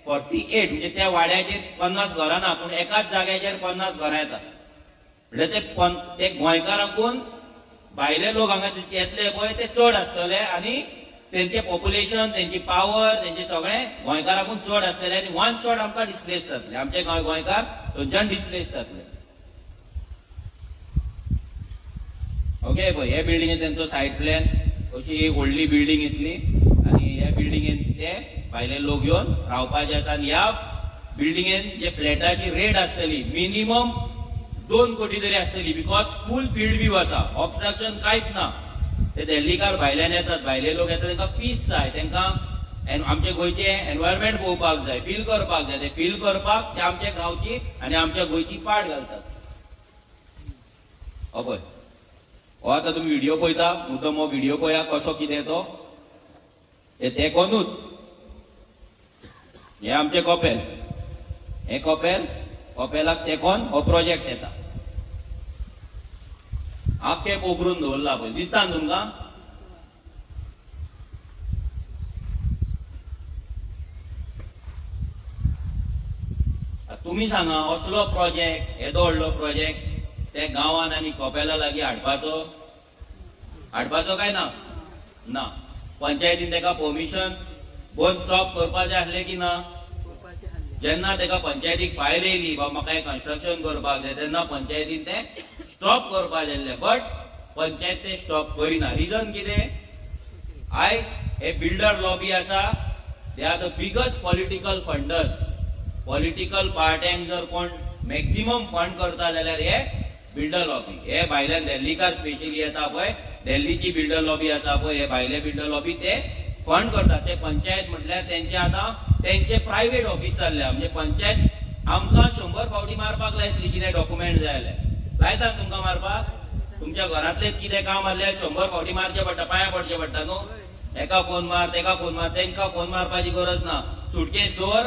48. म्हणजे त्या वाड्याचेर 50 घरां ना, पूण एकाच जाग्याचेर 50 घरां येता. म्हणजे ते गोंयकारांकून भायले लोक हांगा येतले पळय, ते चड आसतले आनी तेंचे पॉप्युलेशन, तेंची पावर, तेंचे सगळें गोंयकाराकून चड आसतले आनी वन शॉट आमकां डिस्प्लेस जातले. आमचे गोंयकार थंयच्यान डिस्प्लेस जातले. ओके, पळय, हे बिल्डिंगेन तेंचो सायड प्लॅन. अशी एक व्हडली बिल्डिंग येतली आनी ह्या बिल्डिंगेन ते भायले लोक येवन रावपाचे आसा. आनी ह्या बिल्डिंगेन जे फ्लॅटाची रेट आसतली, मिनिमम 2 कोटी तरी आसतली, because full field view आसा, ऑबस्ट्रक्शन कांयच ना. ते दिल्लीकार भायल्यान येतात, भायले लोक येतात, तांकां पीस जाय, तांकां आमचे गोंयचे एनवायरमेंट पळोवपाक जाय, फील करपाक जाय. ते फील करपाक ते आमच्या गांवची आनी आमच्या गोंयची पाट घालतात. हो पळय, हो आतां तुमी व्हिडिओ पळयता. मुद्दम हो व्हिडिओ पळया, कसो कितें तो. हे तेकोनूच हे आमचें कपेल, हे कपेल, कपेलाक तेकोन हो प्रोजेक्ट येता. आख्खें पोखरून दवरला पळय, दिसता न्हू तुमकां? आतां तुमी सांगा, असलो प्रोजेक्ट, येदो व्हडलो प्रोजेक्ट ते गांवान आनी कपेला लागीं हाडपाचो, हाडपाचो काय ना? ना. पंचायतीन ताका परमिशन बंद स्टॉप करपाचें आसलें की ना? करपाचें आसलें. जेन्ना ताका पंचायतीक फायल येयली, बाबा म्हाका हें कन्स्ट्रक्शन करपाक जाय, तेन्ना पंचायतीन तें स्टॉप करपाक जाय आसलें, बट पंचायत तें स्टॉप करिना. रिजन कितें? आयज हे बिल्डर लॉबी आसा, they are the biggest political funders. Political पार्ट्यांक जर कोण मॅक्झिमम फंड करता जाल्यार हे बिल्डर लॉबी. हे भायल्यान दिल्लीकार स्पेशली येता पळय, दिल्लीची बिल्डर लॉबी आसा पळय, हे भायले बिल्डर लॉबी ते फंड करतात. ते पंचायत म्हटल्यार तेंचे आतां तेंचे प्रायव्हेट ऑफिस जाल्ले. म्हणजे पंचायत आमकां 100 फावटी मारपाक लायतली कितें डॉक्युमेंट जाय जाल्यार. लायता तुमकां मारपाक? तुमच्या घरांतलें कितें काम आसल्यार 100 फावटी मारचें पडटा, पांयां पडचें पडटा न्हू. एका फोन मार, तेका फोन मार, तेंका फोन मारपाची गरज ना. सुटकेस दवर,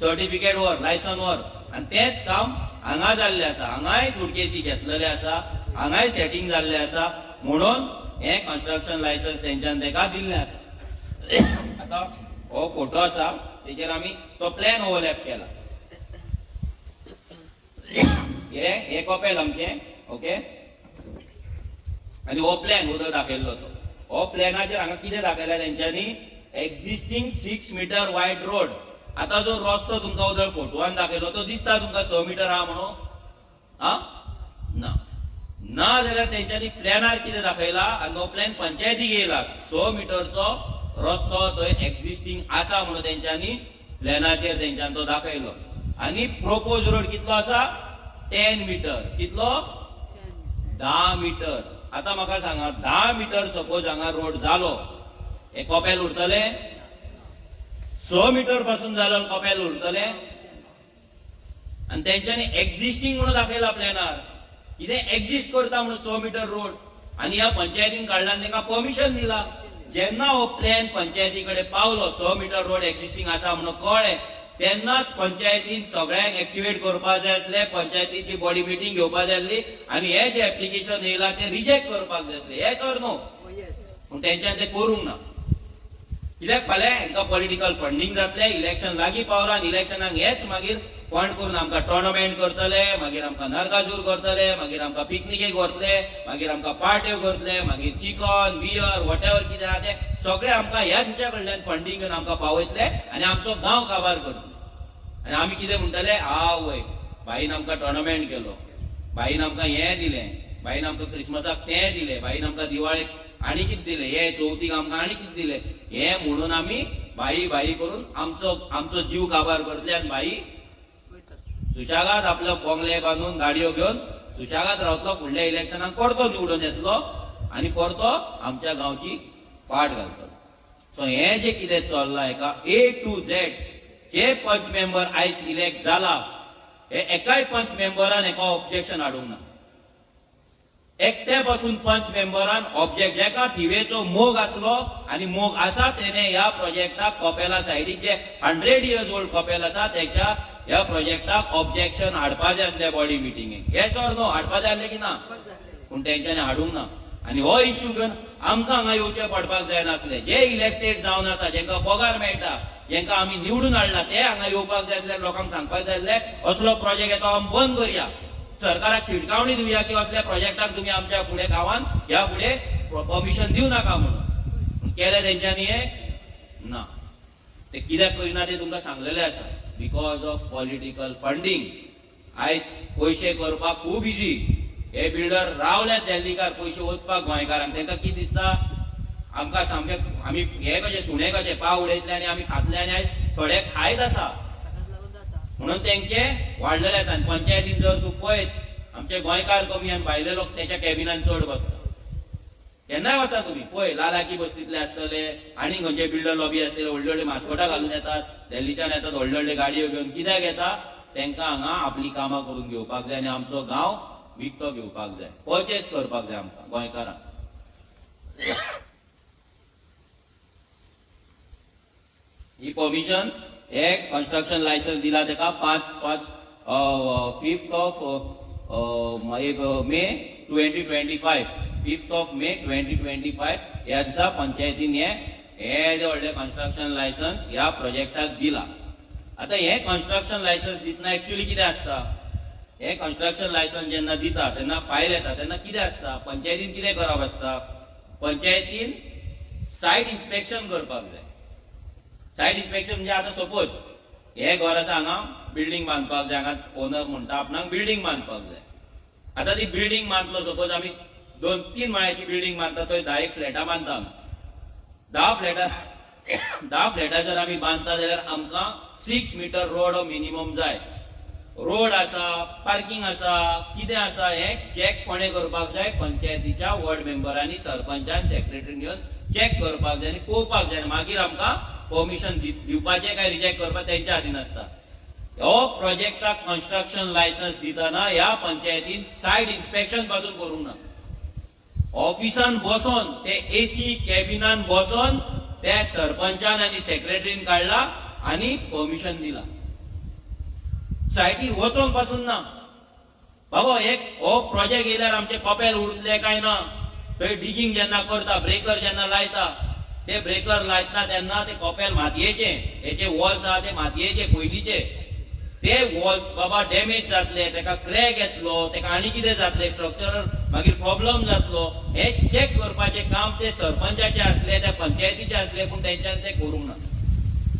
सर्टिफिकेट व्हर, लायसन व्हर. आनी तेंच काम हांगा जाल्लें आसा. हांगाय सुटकेसी घेतलेले आसा, हांगाय सेटींग जाल्लें आसा, म्हणून हें कन्स्ट्रक्शन लायसन्स तेंच्यान तेका दिल्लें आसा. आतां हो फोटो आसा, तेजेर आमी तो प्लॅन ओवरलॅप केला. हे हे कपेल आमचें. ओके, आनी हो प्लॅन उदक दाखयल्लो तो. हो प्लॅनाचेर हांगा कितें दाखयला तेंच्यांनी? Existing 6 meter wide road. आतां जो रस्तो तुमकां उदक फोटवान दाखयलो, तो दिसता तुमकां 6 मिटर आहा म्हणून? आ ना. ना जाल्यार तेंच्यांनी प्लॅनार कितें दाखयला आनी हो प्लॅन पंचायतीक येयला. 6 मिटरचो रस्तो थंय एक्झिस्टींग आसा म्हणून तेंच्यांनी प्लॅनाचेर तेंच्यान तो दाखयलो. आनी प्रोपोज रोड कितलो आसा? 10 मिटर. कितलो? 10 मिटर. आता म्हाका सांगा, 10 मिटर सपोज हांगा रोड जालो, हे कपेल उरतले? 6 मिटर पासून जालो, कपेल उरतले? आनी तेंच्यांनी एक्झिस्टींग म्हणून दाखयला प्लॅनार, कितें एक्झिस्ट करता म्हणून 6 मिटर रोड. आनी ह्या पंचायतीन काडला आनी तांकां परमिशन दिला. जेन्ना हो प्लॅन पंचायती कडेन पावलो, 6 मिटर रोड एक्झिस्टींग आसा म्हणून कळ्ळें, तेन्नाच पंचायतीन सगळ्यांक एक्टिवेट करपाक जाय आसले. पंचायतीची बॉडी मिटींग घेवपाक जाय आसली आनी हे जे एप्लिकेशन येयला ते रिजेक्ट करपाक जाय आसले. येस ऑर नो? येस. पूण तेंच्यान ते करूंक ना. कित्याक? फाल्यां हांकां पॉलिटिकल फंडींग जातलें. इलेक्शन लागीं पावलां आनी इलेक्शनाक हेच मागीर फंड करून आमकां टोर्नामेंट करतले, मागीर आमकां नरकासूर करतले, मागीर आमकां पिकनिकेक व्हरतले, मागीर आमकां पार्ट्यो करतले, मागीर चिकन, बियर, what ever कितें आहा तें सगळें आमकां ह्यांच्या कडल्यान फंडींग करून आमकां पावयतले आनी आमचो गांव काबार करतले. आनी आमी कितें म्हणटले? आवय, भाईन आमकां टोर्नामेंट केलो, भाईन आमकां हें दिलें, भाईन आमकां क्रिसमसाक तें दिलें, भाईन आमकां दिवाळेक आनी कितें दिलें, हे चवथीक आमकां आनी कितें दिलें. हें म्हणून आमी भाई भाई करून आमचो आमचो जीव काबार करतले आनी भाई सुशेगाद आपलो बोंगले बांदून, गाडयो घेवन सुशेगाद रावतलो. फुडल्या इलेक्शनाक परतो निवडून येतलो. आनी परतो आमच्या गांवची पाट घालतलो. सो हें जें कितें चल्लां हेका ए टू झेड जे पंच मेंबर आयज इलेक्ट जाला, हे एकाय पंच मेंबरान हेका ऑब्जेक्शन हाडूंक ना. एकट्या पासून पंच मेंबरान ऑब्जेक्ट, जेका थिवेचो मोग आसलो आनी मोग आसा, तेणे ह्या प्रोजेक्टाक, कपेला सायडीक जे 100 इयर्स ओल्ड कपेल आसा, तेच्या ह्या प्रोजेक्टाक ऑब्जेक्शन हाडपाचें आसलें बॉडी मिटिंगेक. Yes or no? हाडपाचें आसलें की ना? पूण तेंच्यांनी हाडूंक ना आनी हो इश्यू घेवन आमकां हांगा येवचें पडपाक जायनासलें. जे इलेक्टेड जावन आसा, जेंकां पगार मेळटा, जेंकां आमी निवडून हाडला, ते हांगा येवपाक जाय आसले. लोकांक सांगपाक जाय आसले, असलो प्रोजेक्ट येता, आमी बंद करया. सरकाराक शिटकावणी दिवया की असल्या प्रोजेक्टाक तुमी आमच्या फुडें गांवांत ह्या फुडें परमिशन दिवं नाका म्हणून. पूण केलें तेंच्यांनी हें? ना. ते कित्याक करिना ते तुमकां सांगलेलें आसा, because of political funding. आयज पयशे करपाक खूब इजी. हे बिल्डर रावल्यात दिल्लीकार पयशे ओतपाक गोंयकारांक. तांकां कितें दिसता, आमकां सामकें आमी हे कशे, सुणे कशे पाव उडयतले आनी आमी खातले. आनी आयज थोडे खायत आसा. ताकाच लागून जाता. म्हणून तेंचे वाडलेले आसा. आनी पंचायतीन जर तूं पळयत, आमचे गोंयकार कमी आनी भायले लोक तेच्या कॅबिनान चड बसता. केन्नाय वचा तुमी पळय, लालाकी बस्तीतले आसतले आनी खंयचे बिल्डर लॉबी आसतले, व्हडले व्हडले मास्कोटां घालून येतात, दिल्लीच्यान येतात व्हडले व्हडले गाडयो घेवन. कित्याक येता? तांकां हांगा आपली कामां करून घेवपाक जाय आनी आमचो गांव विकतो घेवपाक जाय, पर्चेस करपाक जाय आमकां गोंयकारांक. ही परमिशन, हे कन्स्ट्रक्शन लायसन्स दिला तेका 5 5, 5th of May 2025, 5th of May 2025 ह्या दिसा पंचायतीन हे हे जे व्हडलें कन्स्ट्रक्शन लायसन्स ह्या प्रोजेक्टाक दिला. आतां हे कन्स्ट्रक्शन लायसन्स दितना एक्चुअली कितें आसता? हे कन्स्ट्रक्शन लायसन्स जेन्ना दिता तेन्ना, फायल येता तेन्ना कितें आसता? पंचायतीन कितें करप आसता? पंचायतीन सायट इन्स्पेक्शन करपाक जाय. सायट इन्स्पेक्शन म्हणजे आतां सपोज हे घर आसा, हांगा बिल्डींग बांदपाक जाय. हांगा ओनर म्हणटा आपणाक बिल्डींग बांदपाक जाय. आतां ती बिल्डींग बांदतलो, सपोज आमी दोन तीन माळ्याची बिल्डींग बांदता, थंय 10 एक फ्लॅटां बांदता आमी. 10 फ्लॅटां, 10 फ्लॅटां जर आमी बांदता जाल्यार आमकां 6 मिटर रोड मिनिमम जाय. रोड आसा, पार्किंग आसा, कितें आसा, हें चॅक कोणें करपाक जाय? पंचायतीच्या वॉर्ड मेंबरांनी, सरपंचान, सेक्रेटरीन घेवन चॅक करपाक जाय आनी पळोवपाक जाय आनी मागीर आमकां परमिशन दिवपाचें काय रिजेक्ट करपाक तेंच्या हातीन आसता. हो प्रोजेक्टाक कन्स्ट्रक्शन लायसन्स दितना ह्या पंचायतीन सायट इन्स्पेक्शन पासून करूंक ना. ऑफिसान बसोन, ते एसी कॅबिनान बसोन त्या सरपंचान आनी सेक्रेटरीन काडला आनी परमिशन दिला. सायटीर वचोन पासून ना. बाबा, एक हो प्रोजेक्ट येयल्यार आमचे कपेल उरतले काय ना? थंय डिगींग जेन्ना करता, ब्रेकर जेन्ना लायता, ते ब्रेकर लायतना तेन्ना ते कपेल मातयेचे, हेचे वॉल्स आहा ते मातयेचे पयलींचे, ते वॉल्स बाबा डॅमेज जातले, तेका क्रॅक येतलो, तेका आनी कितें जातलें, स्ट्रक्चरल मागीर प्रॉब्लम जातलो. हे चॅक करपाचें काम ते सरपंचाचे आसले, त्या पंचायतीचे आसले, पूण तेंच्यान ते करूंक ना.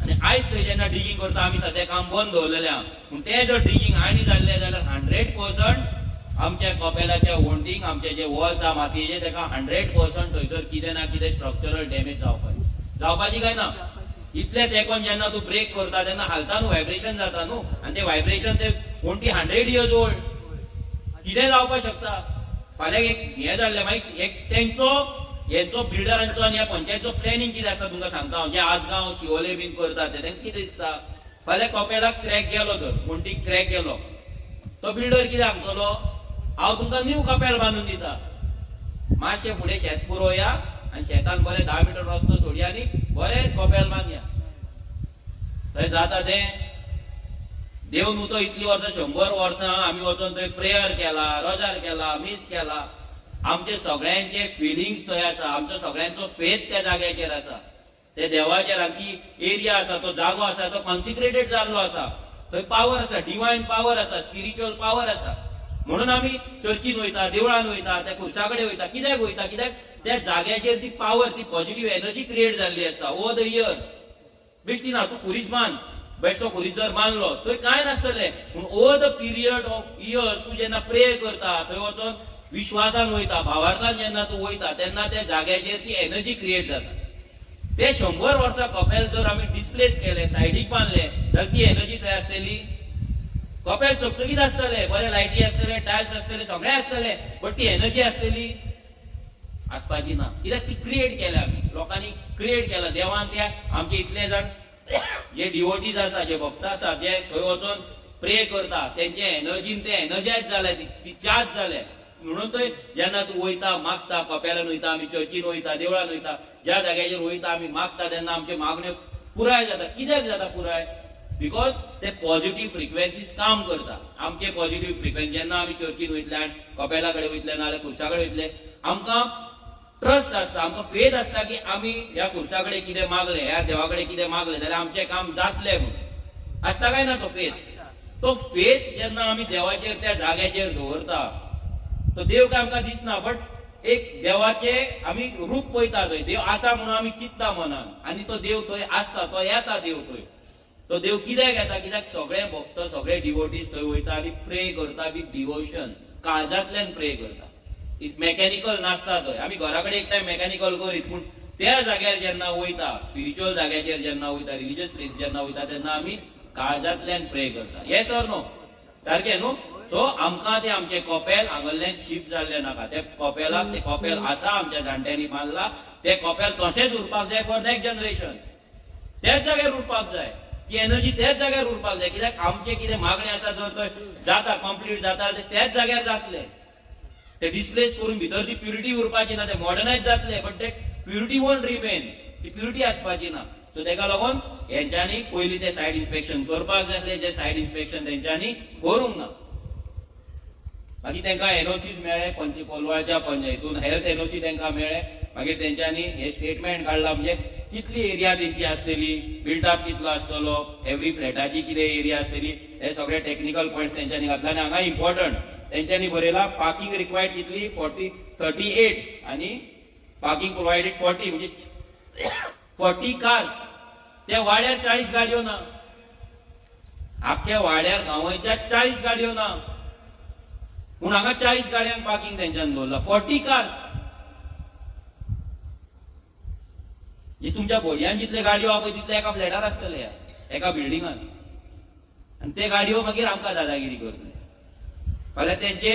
आनी आयज थंय जेन्ना डिगींग करता, आमी सद्या काम बंद दवरलेलें आहा, पूण तें जर डिगींग आनी जाल्लें जाल्यार 100% आमच्या कपेलाच्या वण्टींक, आमचे जे वॉल्स आहा मातयेचे, तेका 100% थंयसर कितें ना कितें स्ट्रक्चरल डॅमेज जावपाची काय ना? इतले तेंकोन जेन्ना तूं ब्रेक करता तेन्ना हालता न्हू, व्हायब्रेशन जाता न्हू. आनी ते व्हायब्रेशन, ते वण्टी 100 इयर्स ओल्ड, कितें जावपाक शकता. फाल्यां एक हें जाल्लें, मागीर एक तेंचो हेंचो बिल्डरांचो आनी ह्या पंचायतीचो प्लॅनिंग कितें आसता तुमकां सांगता हांव. जे आजगांव शिवोले बीन करतात ते, तांकां कितें दिसता, फाल्यां कपेलाक क्रॅक गेलो तर, वण्टीक क्रॅक गेलो, तो बिल्डर कितें सांगतलो? हांव तुमकां न्यू कपेल बांदून दिता, मातशें फुडें शेत पुरोवया आनी शेतान बरें 10 मिटर रस्तो सोडया आनी बरें कपेल बांदया. थंय जाता तें देव न्हू तो. इतली वर्सां, 100 वर्सां आमी वचोन थंय प्रेयर केला, रोजार केला, मीस केला. आमचे सगळ्यांचे फिलिंग्स थंय आसा. आमचो सगळ्यांचो फेथ त्या जाग्याचेर आसा, ते देवाचेर. आमची एरिया आसा, तो जागो आसा, तो कॉन्सिक्रेटेड जाल्लो आसा. थंय पावर आसा, डिवायन पावर आसा, स्पिरिच्युअल पावर आसा. म्हणून आमी चर्चीन वयता, देवळान वयता, त्या खुर्सा कडेन वयता. कित्याक वयता? कित्याक त्या जाग्याचेर ती पावर, ती पॉझिटिव्ह एनर्जी क्रिएट जाल्ली आसता ओवर the years. बेश्टी ना. तूं खुरीस मान, बेश्टो खुरीस जर मानलो थंय कांय नासतलें, पूण over the period of years तूं जेन्ना प्रे करता, थंय वचोन विश्वासान वयता, भावार्थान जेन्ना तूं वयता, तेन्ना त्या जाग्याचेर ती एनर्जी क्रिएट जाता. ते 100 वर्सां कपेल जर आमी डिस्प्लेस केले, सायडीक बांदले जाल्यार ती एनर्जी थंय आसतली? कपेल चकचकीत आसतले, बरे लायटी आसतले, टायल्स आसतले, सगळें आसतले, बट ती एनर्जी आसतली? आसपाची ना. कित्याक ती क्रिएट केल्या आमी, लोकांनी क्रिएट केला. देवान त्या आमचे इतले जाण जे डिवोटीज आसा, जे भक्त आसा, जे थंय वचोन प्रे करता, तेंचे एनर्जीन ते एनर्जायज जाले, ती चार्ज जाले. म्हणून थंय जेन्ना तूं वयता मागता, कपेलान वयता, आमी चर्चीन वयता, देवळान वयता, ज्या जाग्याचेर वयता आमी मागता, तेन्ना आमच्यो मागण्यो पुराय जाता. कित्याक जाता पुराय? Because ते पॉझिटिव्ह फ्रिक्वेन्सीज काम करता. आमचे पॉझिटिव्ह फ्रिक्वेन्सी जेन्ना आमी चर्चीन वयतले, कपेला कडेन वयतले, नाजाल्यार खुर्सा कडेन वयतले, आमकां ट्रस्ट आसता, आमकां फेथ आसता की आमी ह्या खुर्सा कडेन कितें मागलें, ह्या देवा कडेन कितें मागलें जाल्यार आमचें काम जातलें म्हणून. आसता काय ना तो फेथ? तो फेथ जेन्ना आमी देवाचेर त्या जाग्याचेर दवरता, तो देव काय आमकां दिसना, बट एक देवाचे आमी रूप पळयता. थंय देव आसा म्हणून आमी चिंतता मनान आनी तो देव थंय आसता, तो येता देव थंय. तो देव कित्याक येता? कित्याक सगळे भक्त, सगळे डिवोटीज थंय वयता आनी प्रे करता विथ डिवोशन, काळजांतल्यान प्रे करता. मेकॅनिकल नासता थंय. आमी घरा कडेन एक टायम मेकॅनिकल करीत, पूण त्या जाग्यार जेन्ना वयता, स्पिरिच्युअल जाग्याचेर जेन्ना वयता, रिलिजियस प्लेस जेन्ना वयता, तेन्ना आमी काळजांतल्यान प्रे करता. येस ऑर नो? सारकें न्हू? सो आमकां ते आमचें कपेल हांगल्ल्यान शिफ्ट जाल्लें नाका. ते कपेलाक, ते कपेल आसा, आमच्या जाणट्यांनी बांदला ते कपेल, तशेंच उरपाक जाय फॉर नेक्स्ट जनरेशन. त्याच जाग्यार उरपाक जाय, ती एनर्जी त्याच जाग्यार उरपाक जाय. कित्याक आमचें कितें मागणें आसा, जर थंय जाता, कंप्लीट जाता, ते त्याच जाग्यार जातले. ते डिस्प्लेस करून भितर ती प्युरिटी उरपाची ना. ते मॉडर्नायज जातले, but that purity won't remain. ती प्युरिटी आसपाची ना. सो तेका लागून हेंच्यांनी पयलीं ते सायट इन्स्पेक्शन करपाक जाय आसलें, जे सायट इन्स्पेक्शन तेंच्यांनी करूंक ना. मागीर तांकां एनओसीज मेळ्ळे, पंच कोलवाळच्या पंचायतून हेल्थ एनओसी तांकां मेळ्ळे. मागीर तेंच्यांनी हे स्टेटमेंट काडला, म्हणजे कितली एरिया तेंची आसतली, बिल्टअप कितलो आसतलो, एवरी फ्लॅटाची कितें एरिया आसतली, हे सगळे टेक्निकल पॉयंट्स तेंच्यांनी घातले. आनी हांगा इम्पॉर्टंट तेंच्यांनी बरयला, पार्किंग रिक्वायर्ड कितली, 40, 38 आनी पार्किंग प्रोवायडेड 40, म्हणजे 40 कार्स. त्या वाड्यार 40 गाडयो ना. आख्ख्या वाड्यार गांवाच्या 40 गाडयो ना, पूण हांगा 40 गाडयांक पार्किंग तेंच्यान दवरला, 40 कार्स. जे तुमच्या बोडयान जितले गाडयो आहा पळय, तितले एका फ्लॅटार आसतले, एका बिल्डिंगान. आनी ते गाडयो मागीर आमकां दादागिरी करतले. फाल्यां तेंचे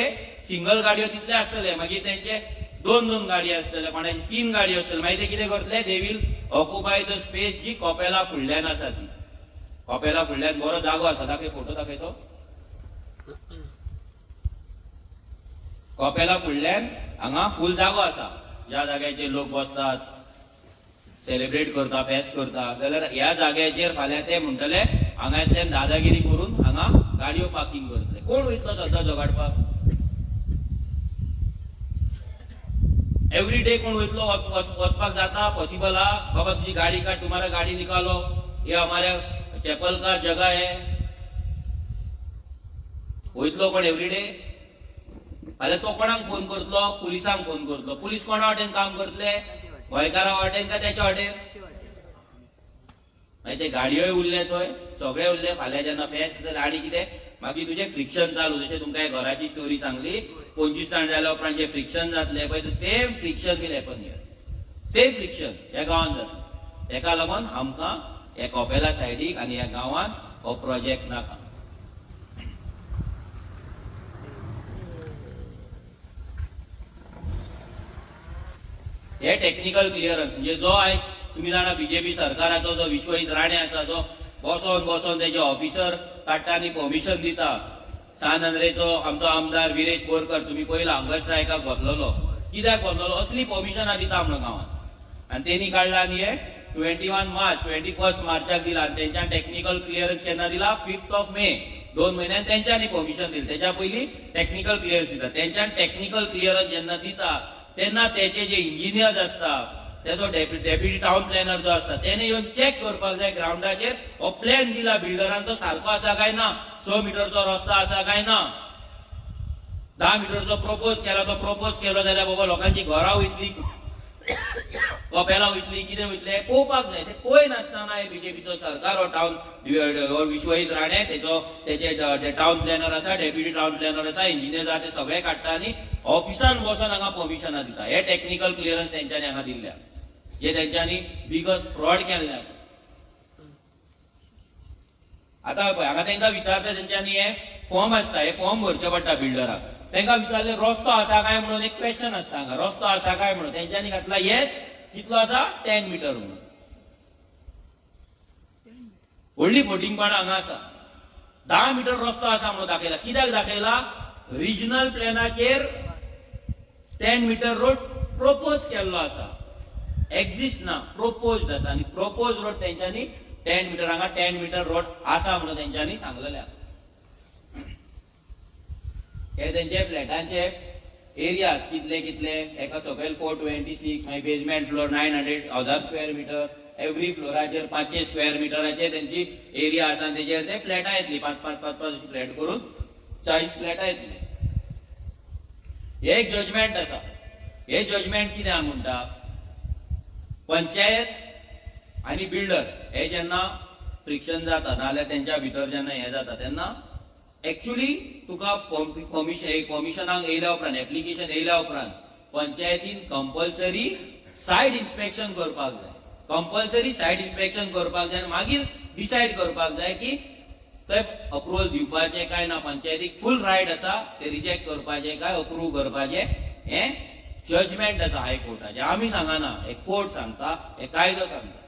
सिंगल गाडयो तितले आसतले, मागीर तेंचे दोन दोन गाडयो आसतले, कोणाची तीन गाडयो आसतले. मागीर ते कितें करतले? They will occupy the space जी कपेला फुडल्यान आसा ती. कपेला फुडल्यान बरो जागो आसा, दाखय, फोटो दाखयतो. कपेला फुडल्यान हांगा फूल जागो आसा, ज्या जाग्याचेर लोक बसतात, सेलिब्रेट करता, फेस्त करता. जाल्यार ह्या जाग्याचेर फाल्यां ते म्हणटले, हांगांतल्यान दादागिरी करून हांगा गाडयो पार्किंग करतले. कोण वयतलो सद्दां झगडपाक? एवरी डे कोण वयतलो? वचपाक जाता? पॉसिबल हा? बाबा तुजी गाडी काड, तुम्हारा गाडी निकालो, ये हमारे चॅपल का जगह है. वयतलो कोण एवरी डे? फाल्यां तो कोणाक फोन करतलो? पुलिसांक फोन करतलो. पुलीस कोणा वाटेन काम करतले? गोंयकारा वाटेन काय त्याच्या वाटेन? मागीर ते गाडयोय उरले थंय, सगळे उरले. फाल्यां जेन्ना फेस्त जालें आनी कितें, मागीर तुजें फ्रिक्शन चालू. जशें तुमकां घराची स्टोरी सांगली, 25 जाण जाल्या उपरांत जे फ्रिक्शन जातलें पळय, same friction will happen here. Same friction ह्या गांवांत जातलें. तेका लागून आमकां ह्या कपेला सायडीक आनी ह्या गांवांत हो प्रोजेक्ट नाका. हे टेक्निकल क्लियरन्स म्हणजे जो आयज तुमी जाणा, बीजेपी सरकाराचो जो विश्वजीत राणे आसा, जो बसोन बसोन तेजे ऑफिसर काडटा आनी परमिशन दिता. सान आंद्रेचो आमचो आमदार विरेश बोरकर, तुमी पयला हंगर स्ट्रायकाक बसलेलो. कित्याक बसलेलो? असली परमिशनां दिता म्हणून गांवांत. आनी तेणी काडला आनी हे 21 मार्च, 21 मार्चाक दिला. आनी तेंच्यान टेक्निकल क्लियरन्स केन्ना दिला? 5 ऑफ मे. 2 म्हयन्यान तेंच्यांनी परमिशन दिलें. तेच्या पयलीं टेक्निकल क्लियरन्स दिता. तेंच्यान टेक्निकल क्लियरन्स जेन्ना दिता, तेन्ना तेचे जे इंजिनियर्स आसता, तेजो डेप्युटी टावन प्लॅनर जो आसता, तेणे येवन चॅक करपाक जाय ग्रावंडाचेर, हो प्लॅन दिला बिल्डरान तो सारको आसा काय ना, 6 मिटरचो रस्तो आसा काय ना, 10 मिटरचो प्रपोज केला तो प्रपोज केलो जाल्यार बाबा लोकांची घरां वयतली, कपेलां वयतली, कितें वयतलें पळोवपाक जाय. ते पळय नासतना बीजेपीचो सरकार, हो टावन विश्वजीत राणे, तेजो तेचे टावन प्लॅनर आसा, डेप्युटी टावन प्लॅनर आसा, इंजिनियर आसा, ते सगळे काडटा आनी ऑफिसान बसून हांगा परमिशनां दिता. हे टेक्निकल क्लियरन्स तेंच्यांनी हांगा दिल्ले, हे तेंच्यांनी बिगस्ट फ्रॉड केल्ले आसा. आतां पळय, हांगा तांकां विचारता, तेंच्यांनी हे फॉर्म आसता, हे फॉर्म भरचे पडटा बिल्डराक. तांकां विचारलें रस्तो आसा काय म्हणून एक क्वेश्चन आसता हांगा, रस्तो आसा काय म्हणून. तेंच्यांनी घातला येस, कितलो आसा, 10 मिटर म्हणून. व्हडली फटींगपणां हांगा आसा. 10 मिटर रस्तो आसा म्हणून दाखयला. कित्याक दाखयला? रिजनल प्लॅनाचेर 10 मिटर रोड प्रोपोज केल्लो आसा, एक्झिस्ट ना, प्रोपोज्ड आसा. आनी प्रोपोज रोड तेंच्यांनी 10 मिटर, हांगा 10 मिटर रोड आसा म्हणून तेंच्यांनी सांगलेलें आसा. हे तेंचे फ्लॅटांचे एरियाज कितले कितले, एका सकयल 426, मागीर basement floor 900, 1000 square meter, every फ्लोराचेर 500 स्क्वेअर मिटराचे तेंची एरिया आसा. आनी तेजेर ते फ्लॅटां येतली, पांच पांच पांच पांच अशी फ्लॅट करून 40 फ्लॅटां येतली. हे एक जजमेंट आसा. हे जजमेंट कितें आहा म्हणटा, पंचायत आनी बिल्डर हे जेन्ना फ्रिक्शन जाता, नाजाल्यार तेंच्या भितर जेन्ना हें जाता, तेन्ना एक्च्युली तुका कमिशनाक येयल्या उपरांत, एप्लिकेशन येयल्या उपरांत पंचायतीन कंपल्सरी सायट इन्स्पेक्शन करपाक जाय. कंपल्सरी सायट इन्स्पेक्शन करपाक जाय आनी मागीर डिसायड करपाक जाय की थंय अप्रुवल दिवपाचें काय ना. पंचायतीक फूल रायट आसा ते रिजेक्ट करपाचें काय अप्रूव करपाचें. हें जजमेंट आसा हायकोर्टाचें. आमी सांगना, हे कोर्ट सांगता, हे कायदो सांगता.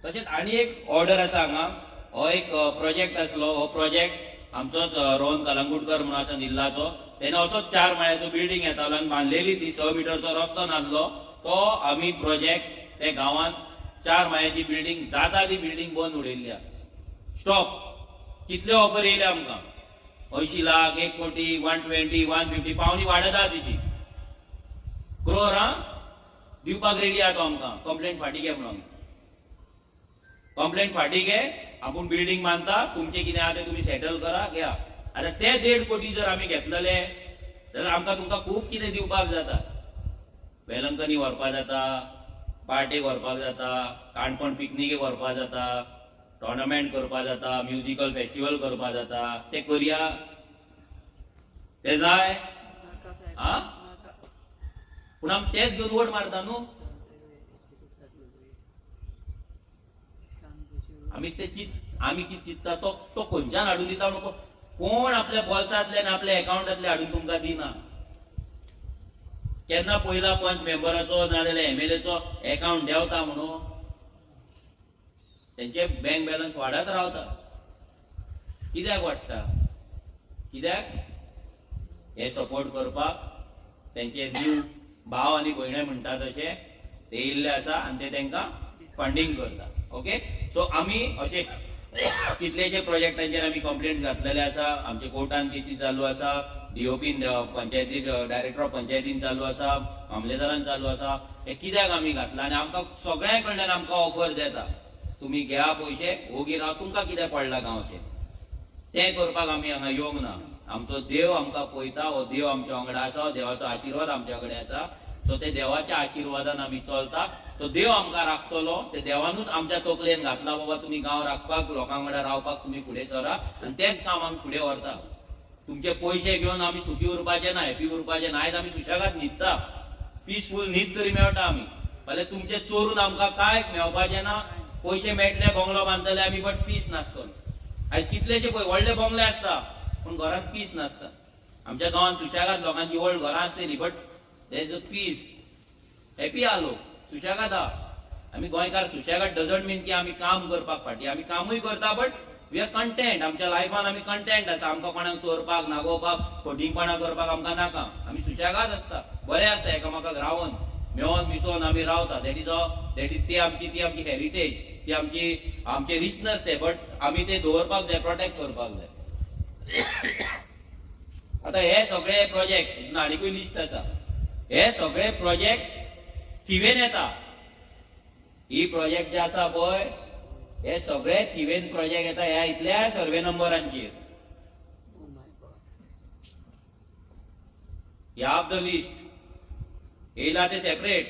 तशेंच आनी एक ऑर्डर आसा हांगा. हो एक प्रोजेक्ट आसलो. हो प्रोजेक्ट आमचोच रोहन कलंगुटकर म्हणून आसा निल्लाचो. तेणे असोच चार माळ्याचो बिल्डींग येतालो आनी बांदलेली ती, 6 मिटरचो रस्तो नासलो. तो आमी प्रोजेक्ट ते गांवांत चार माळ्याची बिल्डींग जाता, ती बिल्डींग बंद उडयल्ली. स्टॉप. कितले ऑफर येयले आमकां, 80 लाख, 1 कोटी, 120, 150, पावणी वाडत आहा तिची. क्रोर हा दिवपाक रेडी आहा तो आमकां. कंप्लेंट फाटी घे म्हणून. कंप्लेंट फाटी घे, आपूण बिल्डींग बांदता, तुमचे कितें आहा ते तुमी सेटल करा, घ्या. आतां ते 1.5 कोटी जर आमी घेतलेले जाल्यार आमकां तुमकां खूब कितें दिवपाक जाता. वेलंकनी व्हरपाक जाता, पार्टेक व्हरपाक जाता, काणकोण पिकनिकेक व्हरपाक जाता, टोर्नामेंट करपाक जाता, म्युजिकल फेस्टिवल करपाक जाता. ते करया, ते जाय. नाका साहेब. आ? नाका. पूण आमी तेच घेवन वोट मारता न्हू. काम कशें. आमी ते चित, आमी कितें चिंत्ता, तो तो खंयच्यान हाडून दिता म्हणून. कोण आपल्या बोल्सांतल्यान, आपल्या एकावंटांतले हाडून तुमकां दिना. केन्ना पयला पंच मेंबराचो नाजाल्यार एमएलएचो एकावंट देंवता म्हणून? तेंचे बँक बॅलन्स वाडत रावता. कित्याक वाडटा? कित्याक? हे सपोर्ट करपाक तेंचे न्यू भाव आनी भयणे म्हणटा तशे ते येयल्ले आसा आनी ते तांकां फंडींग करता. ओके, सो आमी अशे कितलेशे प्रोजेक्टांचेर आमी कंप्लेंट्स घातलेले आसा. आमचे कोर्टान केसी चालू आसा, डीओपीन, पंचायतीन, डायरेक्टर ऑफ पंचायतीन चालू आसा, मामलेदारान चालू आसा. हे कित्याक आमी घातला? आनी आमकां सगळ्यां कडल्यान आमकां ऑफर्स येता, तुमी घेया पयशे, ओगी राव, तुमकां कितें पडलां गांवचें? तें करपाक आमी हांगा येवंक ना. आमचो देव आमकां पळयता. हो देव आमच्या वांगडा आसा. हो देवाचो आशिर्वाद आमच्या कडेन आसा. सो ते देवाच्या आशिर्वादान आमी चलता. तो देव आमकां राखतलो. ते देवानूच आमच्या तकलेन घातला, बाबा तुमी गांव राखपाक, लोकां वांगडा रावपाक तुमी फुडें सरा. आनी तेंच काम आमी फुडें व्हरता. तुमचे पयशे घेवन आमी सुखी उरपाचे ना, हॅपी उरपाचे ना. आयज आमी सुशेगाद न्हिदता, पिसफूल न्हीद तरी मेळटा आमी. फाल्यां तुमचे चोरून आमकां कांय मेळपाचें ना. पयशे मेळटले, बंगलो बांदतले आमी, बट पीस नासतलो. आयज कितलेशे पळय व्हडले बंगले आसता, पूण घरांत पीस नासता. आमच्या गांवांत सुशेगाद लोकांची व्हड घरां आसतली, but there is a peace, happy आहा लोक, सुशेगाद आहा. आमी गोंयकार सुशेगाद डजंट मीन की आमी काम करपाक फाटी. आमी कामूय करता, बट we are content. आमच्या लायफान आमी कंटेंट आसा. आमकां कोणाक चोरपाक, नागोवपाक, फटींगपणां करपाक आमकां नाका. आमी सुशेगाद आसता, बरे आसता, एकामेकाक रावन मेळोन मिसोन आमी रावता. That is ती आमची हेरिटेज, ती आमची आमचे रिचनस ते. बट आमी ते दवरपाक जाय, प्रोटेक्ट करपाक जाय. आता हे सगळे प्रोजेक्ट, आनीकूय लिस्ट आसा, हे सगळे प्रोजेक्ट थिवेन येता. ही प्रोजेक्ट जे आसा पळय, हे सगळे थिवेन प्रोजेक्ट येता ह्या इतल्या सर्वे नंबरांचेर. Oh my God. ह्या the list येयला ते सेपरेट.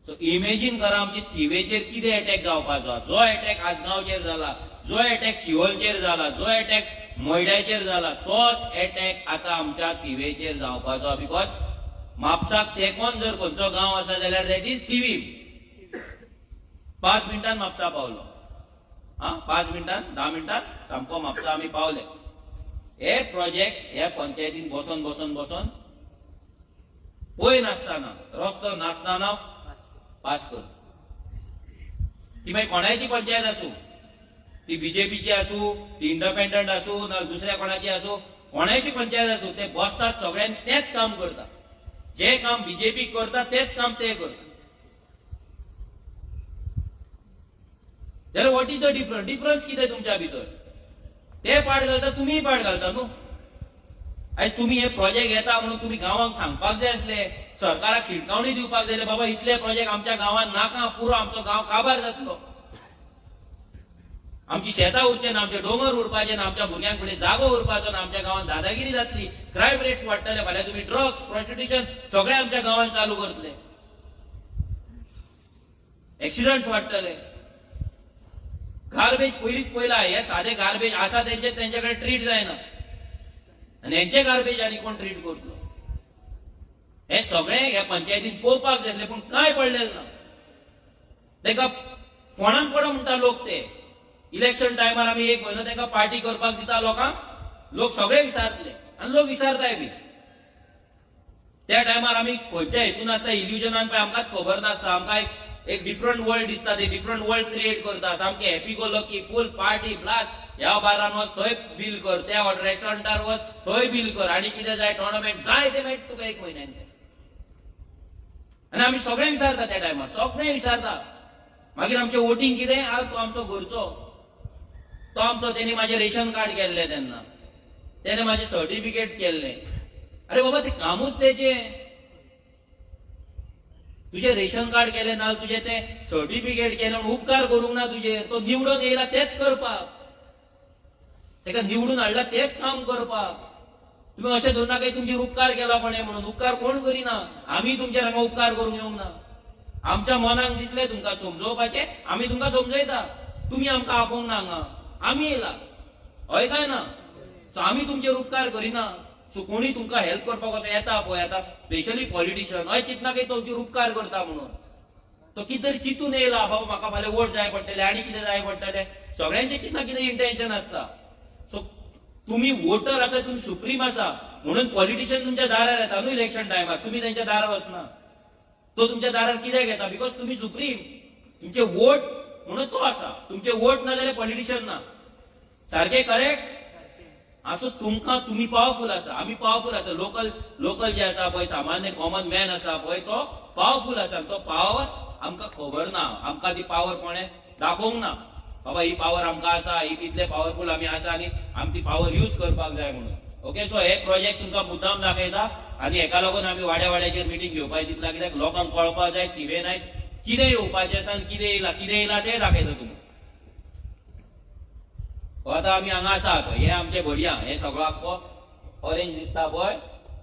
सो इमेजीन करा, आमची थिवेचेर कितें एटॅक जावपाचो. जो एटॅक आजगांवचेर जाला, जो एटॅक शिवोलचेर जाला, जो एटॅक मयड्याचेर जाला, तोच एटॅक आतां आमच्या थिवेचेर जावपाचो. Because म्हापसाक तेंकोन जर खंयचो गांव आसा जाल्यार that is Thivim. 5 मिनटान म्हापसा पावलो. हा, 5 मिनटान, 10 मिनटान सामको म्हापसा आमी पावले. हे प्रोजेक्ट ह्या पंचायतीन बसोन बसोन बसोन पळय नासतना, रस्तो नासतना पास कर. ती मागीर कोणायची पंचायत आसूं, ती बीजेपीची आसूं, ती इंडिपेंडंट आसूं, ना दुसऱ्या कोणाची आसूं, कोणायची पंचायत आसूं, ते बसतात सगळ्यांनी तेच काम करता. जे काम बीजेपी करता तेच काम ते करता. जाल्यार what is the difference? Difference कितें तुमच्या भितर? ते पाड घालता, तुमीय पाड घालता न्हू. आयज तुमी हे प्रोजेक्ट येता म्हणून तुमी गांवांक सांगपाक जाय आसले, सरकाराक शिटकावणी दिवपाक जाय आसले, बाबा इतले प्रोजेक्ट आमच्या गांवांत नाका, पुरो आमचो गांव काबार जातलो, आमची शेतां उरचे ना, आमचे दोंगर उरपाचे ना, आमच्या भुरग्यांक फुडें जागो उरपाचो ना, आमच्या गांवांत दादागिरी जातली, क्रायम रेट्स वाडटले, फाल्यां तुमी ड्रग्स, प्रोस्टिट्युशन सगळें आमच्या गांवांत चालू करतले, एक्सिडंट्स वाडटले, गार्बेज पयलींच पयला, हे सादे गार्बेज आसा तेंचे तेंचे कडेन ट्रीट जायना आनी हेंचे गार्बेज आनी कोण ट्रीट करतलो? हे सगळें ह्या पंचायतीन पळोवपाक जाय आसलें, पूण कांय पडलेलें ना. ताका फोंडान पडो म्हणटा लोक. ते इलेक्शन टायमार आमी एक म्हयनो तांकां पार्टी करपाक दिता लोकांक, लोक सगळे विसारतले आनी लोक विसारताय बी. त्या टायमार आमी खंयच्या हितून आसता, इल्युजनान पळय, आमकांच खबर नासता. आमकां एक डिफरंट वर्ल्ड दिसता, ते डिफरंट वर्ल्ड क्रिएट करता, सामके happy go lucky, full party blast. ह्या बारान वच थंय बील कर, त्या रेस्टॉरंटार वच थंय बील कर, आनी कितें जाय, टोर्नामेंट जाय ते मेळटा तुका एक म्हयन्यान ते. आनी आमी सगळे विसारता त्या टायमार, सगळे विसारता. मागीर आमचें वोटींग कितें? आ, तो आमचो घरचो, तो आमचो, तेणी म्हाजें रेशन कार्ड केल्लें तेन्ना, तेणे म्हाजें सर्टिफिकेट केल्लें. अरे बाबा, ते कामूच तेजें. तुजें रेशन कार्ड केलें ना, तुजें तें सर्टिफिकेट केलें म्हणून उपकार करूंक ना तुजेर. तो निवडून येयला तेच करपाक, तेका निवडून हाडला तेच काम करपाक. तुमी अशें धरना काय तुमचेर उपकार केला कोणें म्हणून. उपकार कोण करिना. आमी तुमचेर हांगा उपकार करूंक येवंक ना. आमच्या मनाक दिसलें तुमकां समजोवपाचें, आमी तुमकां समजयता. तुमी आमकां आफोवंक ना हांगा, आमी येयला, हय काय ना? सो आमी तुमचेर उपकार करिना. सो कोणी तुमकां हेल्प करपाक असो येता पळय आतां, स्पेशली पॉलिटिशियन, हय चिंतना काही तुमचेर उपकार करता म्हणून. तो कितें तरी चिंतून येयला, बाबा म्हाका फाल्यां वोट जाय पडटले आनी कितें जाय पडटलें. सगळ्यांचें कितें ना कितें इंटेन्शन आसता. सो तुमी वोटर आसा, तुमी सुप्रीम आसा म्हणून पॉलिटिशियन तुमच्या दारार येता न्हू इलेक्शन टायमार. तुमी तेंच्या दारार वचना, तो तुमच्या दारार कित्याक येता? Because तुमी सुप्रीम, तुमचे वोट म्हणून तो आसा. तुमचे वोट ना जाल्यार पॉलिटिशियन ना. सारकें? करेक्ट? असो तुमकां तुमी पावरफूल आसा, आमी पावरफूल आसा. लोकल लोकल जे आसा पळय, सामान्य कॉमन मॅन आसा पळय, तो पावरफूल आसा. तो पावर आमकां खबर ना. आमकां ती पावर कोणें दाखोवंक ना, बाबा ही पावर आमकां आसा, ही इतले पावरफूल आमी आसा आनी आमी ती पावर यूज करपाक जाय म्हणून. ओके, सो हे प्रोजेक्ट तुमकां मुद्दाम दाखयता आनी हेका लागून आमी वाड्या वाड्याचेर मिटींग घेवपाची चिंतला, कित्याक लोकांक कळपाक जाय थिवे आयज कितें येवपाचें आसा आनी कितें येयलां, कितें येयलां तें दाखयता तुमकां. हो आतां आमी हांगा आसा पळय, हे आमचे बडया, हे सगळो आख्खो ऑरेंज दिसता पळय,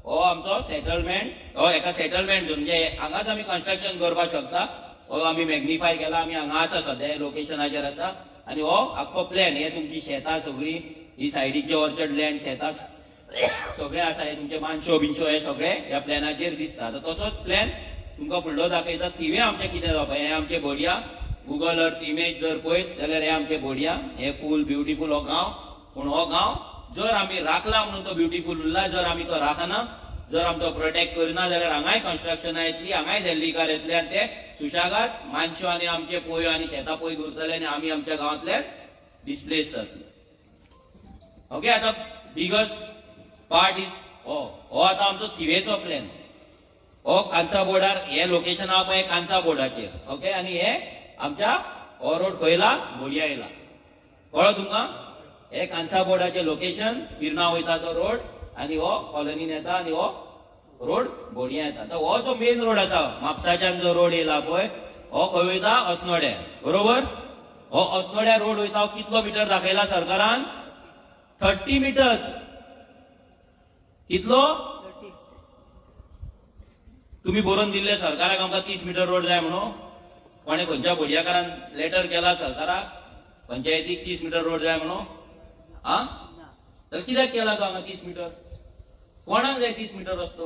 हो आमचो सेटलमेंट. हो एका सेटलमेंट झोन, म्हणजे हांगाच आमी कन्स्ट्रक्शन करपाक शकता. हो आमी मॅग्निफाय केला. आमी हांगा आसा सद्या लोकेशनाचेर आसा आनी हो आख्खो प्लॅन. हे तुमची शेतां सगळीं, ही सायडीचे ऑर्चर्ड लँड, शेतां सगळें आसा. हे तुमचे मानशो बिनशो हे सगळे ह्या प्लॅनाचेर दिसता. आतां तसोच प्लॅन तुमकां फुडलो दाखयता. थिवे आमचें कितें जावपा, हें आमचें बोडया. गुगल अर्थ इमेज जर पळयत जाल्यार हे आमचें बोडया, हे फूल ब्युटिफूल हो गांव. पूण हो गांव जर आमी राखला म्हणून तो ब्युटिफूल उरला. जर आमी तो राखना, जर आमी तो प्रोटेक्ट करना जाल्यार हांगाय कन्स्ट्रक्शनां येतली, हांगाय दिल्लीकार येतले आनी ते सुशागाद मानश्यो आनी आमचे पोयो आनी शेतां पोय दवरतले आनी आमी आमच्या गांवांतल्यान डिस्प्लेस जातले. ओके, आतां बिगस्ट पार्ट is हो हो आतां आमचो थिवेचो प्लॅन. हो कांसा बोर्डार हे लोकेशन आहा पळय, कांसा बोर्डाचेर. ओके, आनी हे आमच्या हो रोड खंयला बोडया येयला, कळ्ळो तुमकां? हे कांसा बोर्डाचे लोकेशन, पिर्ना वयता तो रोड आनी हो कॉलनीन येता आनी हो रोड बोडया येता. आतां हो जो मेन रोड आसा, म्हापसाच्यान जो रोड येयला पळय, हो खंय वयता? अस्नोड्या, बरोबर? हो अस्नोड्या रोड वयता. हो कितलो मिटर दाखयला सरकारान? 30 मिटर्स. कितलो? 30. तुम्ही बरोवन दिल्ले सरकाराक आमकां 30 मिटर रोड जाय म्हणून? कोणे खंयच्या बोडयाकारान लेटर केला सरकाराक, पंचायतीक 30 मिटर रोड जाय म्हणून? आ? ना. जाल्यार कित्याक केला तो हांगा 30 मिटर? कोणाक जाय 30 मिटर रस्तो?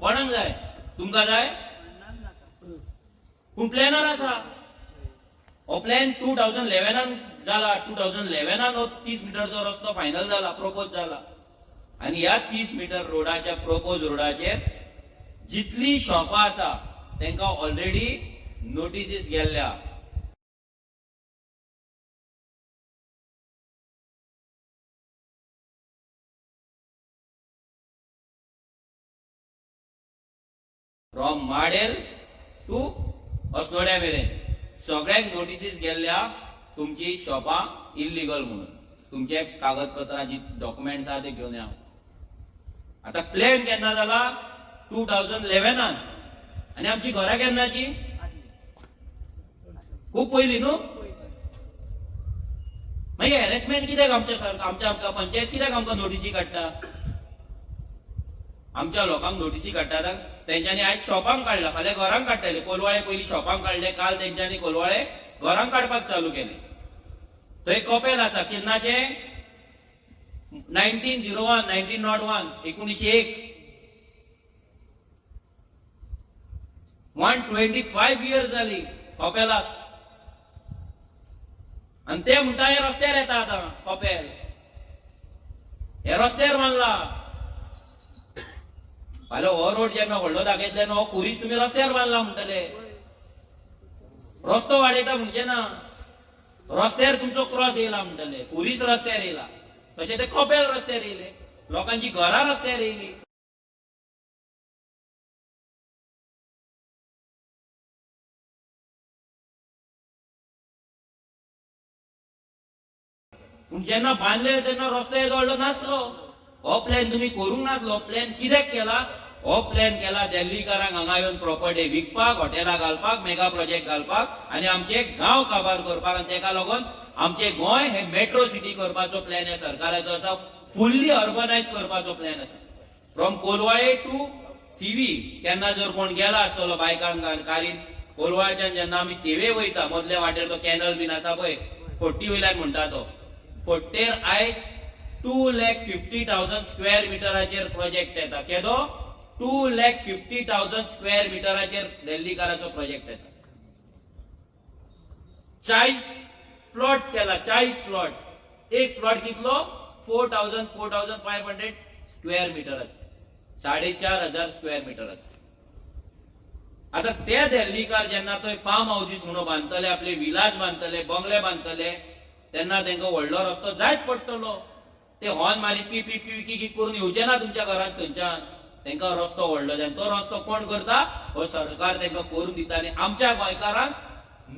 कोणाक जाय? तुमकां जाय? कोणाक नाका. पूण प्लॅनार आसा हो प्लॅन 2011 जाला, 2011 हो 30 मिटरचो रस्तो फायनल जाला, प्रपोज जाला. आनी ह्या 30 मिटर रोडाच्या प्रपोज रोडाचेर जितली शॉपां आसा तांकां ऑलरेडी नोटिसीस गेल्ल्या. फ्रॉम माडेल टू अस्नोड्या मेरेन सगळ्यांक नोटिसीस गेल्ल्या, तुमची शॉपां इल्लिगल म्हणून. तुमचे कागदपत्रां जी डॉक्युमेंट्स आहा ते घेवन या. आता प्लॅन केन्ना जाला? 2011. आनी आमची घरां केन्नाची? खूब पयलीं न्हू. मागीर हॅरेसमेंट कित्याक आमच्या सरकार, आमच्या आमकां पंचायत कित्याक आमकां नोटिसी काडटा? आमच्या लोकांक नोटिसी काडटात. तेंच्यांनी आयज शॉपांक काडला, फाल्यां घरांक काडटले. कोलवाळे पयलीं शॉपांक काडले, काल तेंच्यांनी कोलवाळे घरांक काडपाक चालू केले. थंय कपेल आसा केन्नाचें? 1901, 1901, 1901, 125 इयर्स जाली कपेलाक. आनी ते म्हणटा हे रस्त्यार येता आतां कपेल, हे रस्त्यार बांदला. फाल्यां हो रोड जेन्ना व्हडलो दाखयतले तेन्ना हो खुरीस तुमी रस्त्यार बांदला म्हणटले. रस्तो वाडयता म्हणजे ना, रस्त्यार तुमचो क्रॉस येयला म्हणटले. खुरीस रस्त्यार येयला, तशें ते कपेल रस्त्यार येयले, लोकांची घरां रस्त्यार येयली. पूण जेन्ना बांदले तेन्ना रस्तो येदो व्हडलो नासलो. हो प्लॅन तुमी करूंक नासलो. प्लॅन कित्याक केला? हो प्लॅन केला दिल्लीकारांक हांगा येवन प्रॉपर्टी विकपाक, हॉटेलां घालपाक, मेगा प्रोजेक्ट घालपाक आनी आमचे गांव काबार करपाक. आनी तेका लागून आमचे गोंय हे मेट्रो सिटी करपाचो प्लॅन हे सरकाराचो आसा. फुल्ली अर्बनायज करपाचो प्लॅन आसा. फ्रॉम कोलवाळे टू थिवी केन्ना जर कोण गेला आसतलो बायकान कारीन, कोलवाळच्यान जेन्ना आमी थिवे वयता, मदल्या वाटेर तो कॅनल बीन आसा पळय, फोर्टी वयल्यान म्हणटा तो, फोर्टेर आयज 2,50,000 स्क्वेअर मिटराचेर प्रोजेक्ट येता. केदो? 2,50,000 स्क्वेअर मिटराचेर दिल्लीकाराचो प्रोजेक्ट येता. 40 प्लॉट केला, 40 प्लॉट. एक प्लॉट कितलो? 4,000, 4,500 स्क्वेअर मिटराचे, 4,500 स्क्वेअर मिटराचे. आता ते दिल्लीकार जेन्ना थंय फार्म हावजीस म्हणून बांदतले, आपले विलाज बांदतले, बंगले बांदतले, तेन्ना तांकां व्हडलो रस्तो जायच पडटलो. ते हॉर्न मारीत पी पी पी की करून येवचे ना तुमच्या घरांत. थंयच्यान तांकां रस्तो व्हडलो जाय. तो रस्तो कोण करता? हो सरकार तांकां करून दिता. आनी आमच्या गोंयकारांक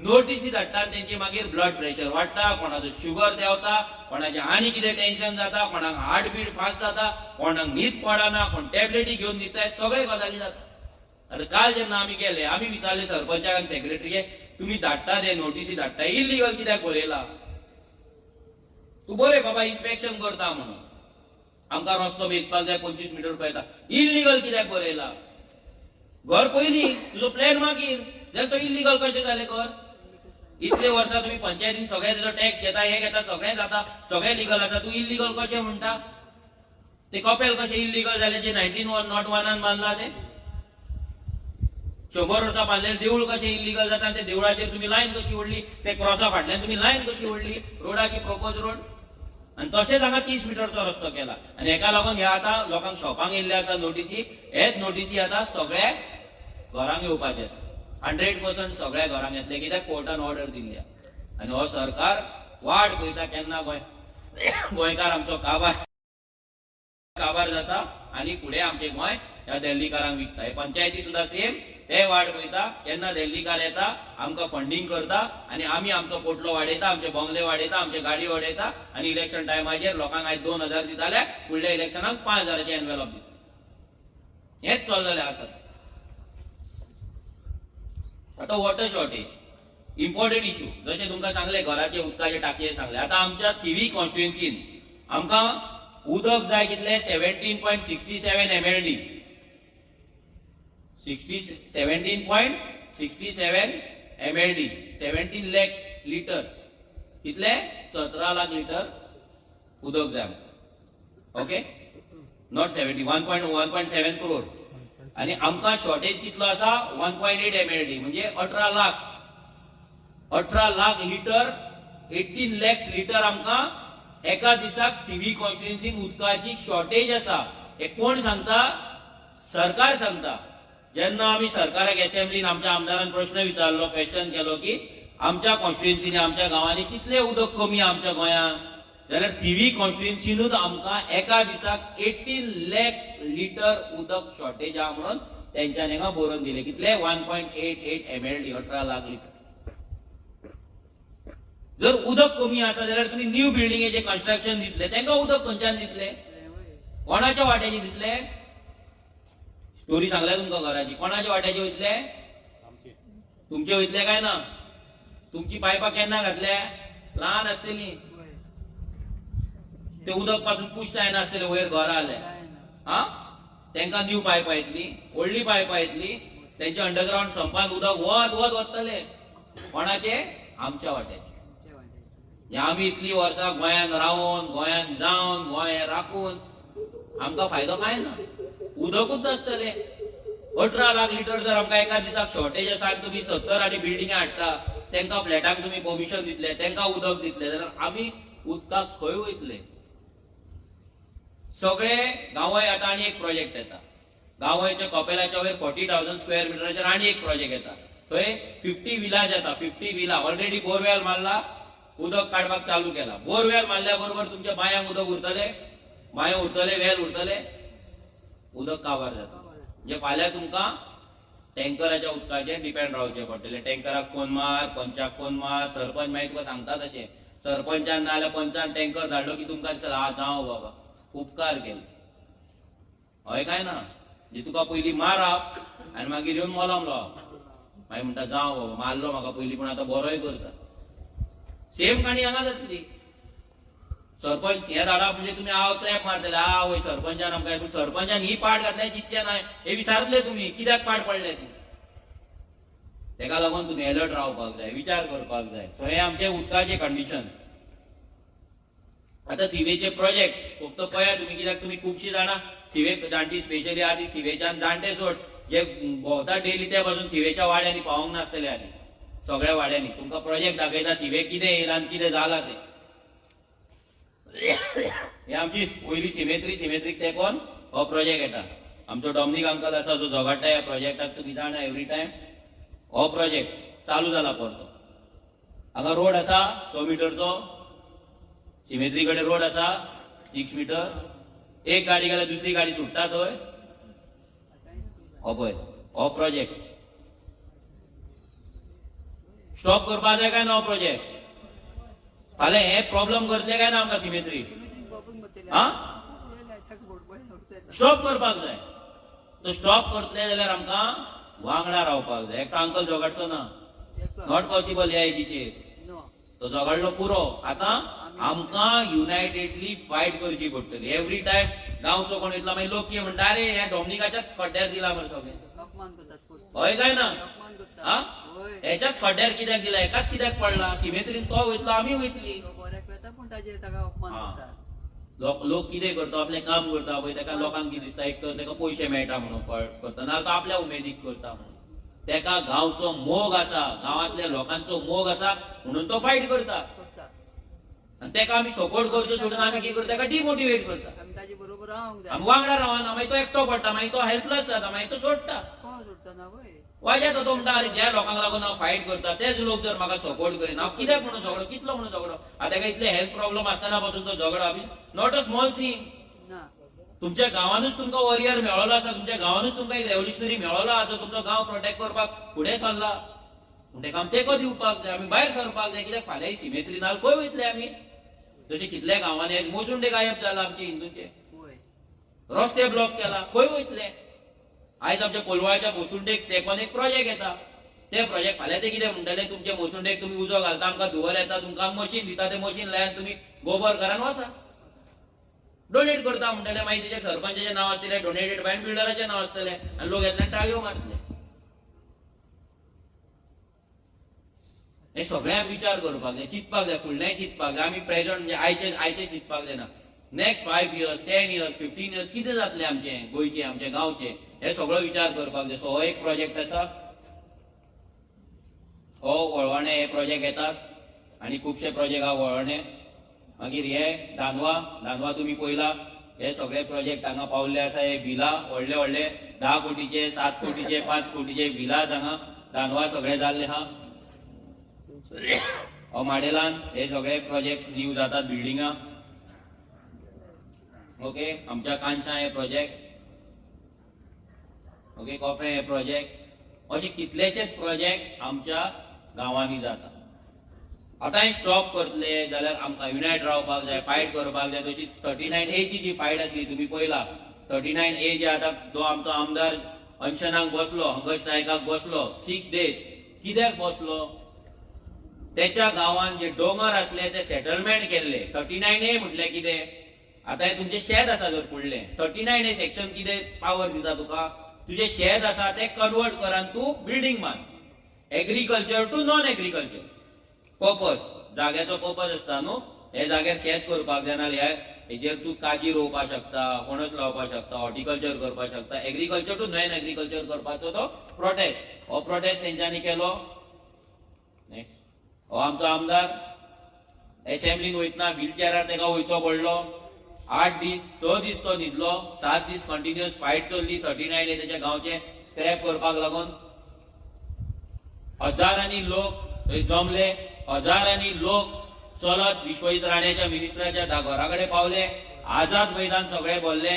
नोटिसी धाडटा. तेंची मागीर ब्लड प्रेशर वाडटा, कोणाचो शुगर देंवता, कोणाचें आनी कितें टेन्शन जाता, कोणाक हार्ट बीट फास्ट जाता, कोणाक न्हीद पडना, कोण टॅबलेटी घेवन न्हिदता, सगळे गजाली जाता. आतां काल जेन्ना आमी गेले, आमी विचारले सरपंचाक आनी सेक्रेटरीक, तुमी धाडटा ते नोटिसी धाडटा, इल्लिगल कित्याक बरयला? तूं बरें बाबा इन्स्पेक्शन करता म्हणून आमकां रस्तो मेजपाक जाय, 25 मिटर खंय येता, इल्लिगल कित्याक बरयला? घर पयलीं, तुजो प्लॅन मागीर, जाल्यार तो इल्लिगल कशें जालें घर? इतले वर्सां तुमी पंचायतीन सगळे तेजो टॅक्स घेता, हे घेता, सगळें जाता, सगळें लिगल आसा, तूं इल्लिगल कशें म्हणटा? ते कपेल कशें इल्लिगल जालें जे 1901 बांदला तें? 100 वर्सां बांदलेलें देवूळ कशें इल्लिगल जाता? ते देवळाचेर तुमी लायन कशी ओडली? ते क्रॉसा फाटल्यान तुमी लायन कशी ओडली रोडाची, प्रपोज रोड? आनी तशेंच हांगा 30 मिटरचो रस्तो केला. आनी हेका लागून हे आतां लोकांक शॉपांक येयल्ले आसा नोटिसी. हेच नोटिसी आतां सगळ्या घरांक येवपाचे आसा. 100% सगळ्या घरांक येतले, कित्याक कोर्टान ऑर्डर दिल्ली आसा. आनी हो सरकार वाट पळयता केन्ना गोंय गोंयकार आमचो काबार काबार जाता आनी फुडें आमचें गोंय ह्या दिल्लीकारांक विकता. हे पंचायती सुद्दां सेम, ते वाट पळयता केन्ना दिल्लीकार येता, आमकां फंडींग करता आनी आमी आमचो पोटलो वाडयता, आमचे बंगले वाडयता, आमचे गाडी वाडयता. आनी इलेक्शन टायमाचेर लोकांक आयज 2000 दिता जाल्यार फुडल्या इलेक्शनाक 5000चे एनवेलप दिता. हेच चल्लेलें आसा. आतां वॉटर शॉर्टेज इम्पॉर्टंट इशू. जशें तुमकां सांगलें, घराचे उदकाचे टाकये सांगले. आतां आमच्या थिवी कॉन्स्टिट्युएन्सीन आमकां उदक जाय कितले? 17.67 MLD, 17.67 MLD, 17 lakh litre. कितले? 17 लाख लिटर उदक जाय. Okay, not 70, 1.1.7 crore. आणि आमकां शॉर्टेज कितलो आसा? 1.8 MLD, म्हणजे 18 लाख, 18 लाख लिटर. 18 लॅक्स लिटर आमकां एका दिसाक थिवी कॉन्स्टिट्युन्सीन उदकाची शॉर्टेज आसा. हे कोण सांगता? सरकार सांगता. जेन्ना आमी सरकाराक एसेंब्लीन आमच्या आमदारान प्रश्न विचारलो, क्वेश्चन केलो की आमच्या कॉन्स्टिट्युन्सीनी, आमच्या गांवांनी कितले उदक कमी आमच्या गोंयांत, जाल्यार थिवी कॉन्स्टिट्युन्सीनूच आमकां एका दिसाक 18 लॅक लिटर उदक शॉर्टेज आहा म्हणून तेंच्यांनी हांगा बरोवन दिले. कितले? 1.88 MLD, 18 lakh litre. जर उदक कमी आसा जाल्यार तुमी न्यू बिल्डिंगेचे कन्स्ट्रक्शन दितले, तांकां उदक खंयच्यान दितले? कोणाच्या वाट्याचे दितले? स्टोरी सांगल्या तुमकां घराची. कोणाच्या वाट्याचे वयतले? तुमचे वयतले काय ना? तुमची पायपां केन्ना घातल्या? ल्हान आसतली, ते उदक पासून पुश जायना आसतले वयर घरा आले. हा, तांकां न्यू पायपां येतली, व्हडली पायपां येतली, तेंचे अंडरग्रावंड संपान उदक वत वत वतले. कोणाचे? आमच्या वाट्याचे. हे आमी इतली वर्सां गोंयान रावन, गोंयान जावन, गोंय राखून आमकां फायदो कांय ना. उदकूच नासतलें. 18 लाख लिटर जर आमकां एका दिसाक शॉर्टेज आसा आनी तुमी 70 आनी बिल्डिंग हाडटा, तांकां फ्लॅटांक तुमी परमिशन दितले, तांकां उदक दितले, जाल्यार आमी उदकाक खंय वयतले? सगळे गांवय आतां आनी एक प्रोजेक्ट येता. गांवयच्या कपेलाच्या वयर 40,000 स्क्वेअर मिटराचेर आनी एक प्रोजेक्ट येता. थंय 50 विलाज येता. 50 विला ऑलरेडी बोरवेल मारला, उदक काडपाक चालू केला. बोरवेल मारल्या बरोबर तुमच्या बांयांक उदक उरतले? बांयो उरतले? वेल उरतले? उदक काबार जाता. म्हणजे फाल्यां तुमकां टँकराच्या उदकाचेर डिपेंड रावचें पडटलें. टँकराक फोन मार, पंचाक फोन मार, सरपंच मागीर तुका सांगता तशें. सरपंचान नाजाल्यार पंचान टँकर धाडलो की तुमकां दिसता, हा जावं बाबा, उपकार केले. हय काय ना? म्हणजे तुका पयलीं मारप आनी मागीर येवन मोलम लावप. मागीर म्हणटा, जावं बाबा, मारलो म्हाका पयलीं, पूण आतां बरोय करता. सेम काणी हांगा जातली. सरपंच हे धाडप म्हणजे तुमी हांव क्लॅप मारतले, आ वय सरपंचान आमकां. पूण सरपंचान ही पाट घातल्या चिंतचे ना, हे विचारतले तुमी कित्याक पाट पडले ती. तेका लागून तुमी एलर्ट रावपाक जाय, विचार करपाक जाय. सो हे आमचे उदकाचे कंडिशन. आतां थिवेचे प्रोजेक्ट फक्त पळया तुमी, कित्याक तुमी खुबशीं जाणां थिवे जाणटी स्पेशली आहा ती थिवेच्यान जाणटे सोड, जे भोंवता डेली ते पासून थिवेच्या वाड्यांनी पावोंक नासतले. आनी सगळ्या वाड्यांनी तुमकां प्रोजेक्ट दाखयता, थिवे कितें येयला आनी कितें जाला तें. हे आमची वयली सिमेत्री, सिमेत्रीक तेंकोन हो प्रोजेक्ट येता. आमचो डॉमनीक अंकल आसा जो झगडटा ह्या प्रोजेक्टाक, तुमी जाणा एवरी टायम. हो प्रोजेक्ट चालू जाला परतो. हांगा रोड आसा 6 मिटरचो, सिमेत्री कडेन रोड आसा 6 मिटर. एक गाडी गेल्यार दुसरी गाडी सुट्टा थंय. हो पळय, हो प्रोजेक्ट स्टॉप करपा जाय काय ना? हो प्रोजेक्ट फाल्यां हे प्रॉब्लम करतले काय ना आमकां सिमेत्री? हा? स्टॉप करपाक जाय. तो स्टॉप करतले जाल्यार आमकां वांगडा रावपाक जाय. एकटो अंकल झगडचो ना, not possible. ह्या एजीचेर तो झगडलो पुरो. आतां आमकां युनायटेडली फायट करची पडटली. एवरी टायम गांवचो कोण वयतलो, मागीर लोक कितें म्हणटा, अरे ह्या डॉमनिकाच्याच खड्ड्यार दिला मरे सगळें. अपमान करतात. हय काय ना? अपमान हा? करतात, हय. हेच्याच खड्ड्यार कित्याक दिला? एकाच कित्याक पडला? सिमेत्रीन तो वयतलो, आमी वयतली. तो बऱ्याक वता, पूण ताजेर ताका अपमान करतात. लोक लोक कितें करता, असलें काम करता पळय, ताका लोकांक कितें दिसता, एक तर ताका पयशे मेळटा म्हणून करता, ना तो आपल्या उमेदीक करता म्हणून. ताका गांवचो मोग आसा, गांवांतल्या लोकांचो मोग आसा म्हणून तो फायट करता. करता. आनी ताका आमी सपोर्ट करचो सोडून आमी कितें करता? ताका डिमोटिवेट करता. आमी ताजे बरोबर रावंक जाय. आमी वांगडा रावना, मागीर तो एकटो पडटा, मागीर तो हेल्पलेस जाता, मागीर तो सोडटा. कोण सोडटा ना वय. वाज येता. तो म्हणटा, अरे ज्या लोकांक लागून हांव फायट करता तेच लोक जर म्हाका सपोर्ट करिना, हांव कित्याक म्हणून झगडो, कितलो म्हणून झगडो? आतां ताका इतले हेल्थ प्रॉब्लम आसतना पासून तो झगडो is not a small thing. ना. तुमच्या गांवानूच तुमकां वॉरियर मेळ्ळो आसा, तुमच्या गांवानूच तुमकां एक रेव्होल्युशनरी मेळ्ळो आसा, जो तुमचो गांव प्रोटेक्ट करपाक फुडें सरला. पूण ताका आमी तेंको दिवपाक जाय, आमी भायर सरपाक जाय, कित्याक फाल्यां सिमेत्री नाल खंय वयतले आमी? जशे कितल्या गांवांनी आयज मोसुंडे गायब जाला आमचे हिंदूचे. वय. रस्ते ब्लॉक केला, खंय वयतले? आयज आमच्या कोलवाळच्या मोसुंडेक तेंकोन एक प्रोजेक्ट येता. ते प्रोजेक्ट फाल्यां ते कितें म्हणटले? तुमच्या मोसुंडेक तुमी उजो घालता, आमकां धुंवर येता, तुमकां मशीन दिता, ते मशीन लायात, तुमी गोबर घरान वचा, डोनेट करता म्हणटले. मागीर तेजे सरपंचाचें नांव आसतलें, डोनेटेड बाय बिल्डराचें नांव आसतलें आनी लोक येतले आनी टाळयो मारतले. हे सगळ्यांक विचार करपाक जाय, चिंतपाक जाय, फुडलें चिंतपाक जाय. आमी प्रेझंट म्हणजे आयचे आयचे चिंतपाक जायना. Next 5 years, 10 years, 15 years कितें जातलें आमचें गोंयचें, आमच्या गांवचें, हे सगळो विचार करपाक जाय. सो हो एक प्रोजेक्ट आसा. हो वळवणे हे प्रोजेक्ट येतात. आनी खुबशे प्रोजेक्ट आहा वळणे. मागीर हे दांदवा, दांदवा तुमी पळयला, हे सगळे प्रोजेक्ट हांगा पावल्ले आसा. हे विला व्हडले व्हडले 10 कोटीचे, 7 कोटीचे, 5 कोटीचे विला हांगा दांदवा सगळे जाल्ले आहा. हो माडेलान हे सगळे प्रोजेक्ट न्यू जातात बिल्डिंगां. ओके, आमच्या कानशा हे प्रोजेक्ट, ओके, कोफे हे प्रोजेक्ट, अशे कितलेशेच प्रोजेक्ट आमच्या गांवांनी जाता. आतां हे स्टॉप करतले जाल्यार आमकां युनायट रावपाक जाय, फायट करपाक जाय. तशीच 39 एची जी फायट आसली, तुमी पळयला, 39 ए जे आतां जो आमचो आमदार अनशनाक बसलो, हंगर स्ट्रायकाक बसलो 6 डेज, कित्याक बसलो? त्याच्या गांवान जे दोंगर असले ते सेटलमेंट केल्ले. 39 ए म्हटल्यार कितें? आतां हे तुमचें शेत आसा जर फुडलें, 39 ए सेक्शन कितें पावर दिता तुका? तुजें शेत आसा तें कन्वर्ट कर आनी तूं बिल्डींग बांद. Agriculture to non agriculture purpose, जाग्याचो पर्पज आसता न्हू. हे जाग्यार शेत करपाक जाय नाल्यार हेजेर तूं काजी रोवपाक शकता, फणस लावपाक शकता, हॉर्टिकल्चर करपाक शकता. एग्रीकल्चर टू नॉन एग्रीकल्चर करपाचो तो प्रोटेस्ट, हो प्रोटेस्ट तेंच्यांनी केलो. नेक्स्ट, हो आमचो आमदार एसेंब्लीन वयतना व्हीलचेरार ताका वयचो पडलो. 8 दीस, 6 दीस तो न्हिदलो, 7 दीस कंटिन्युअस फायट चल्ली 39 तेच्या गांवचे स्क्रॅप करपाक लागून. हजारांनी लोक थंय जमले, हजारांनी लोक चलत विश्वजीत राण्याच्या मिनिस्टराच्या घरा कडेन पावले. आझाद मैदान सगळे भरले,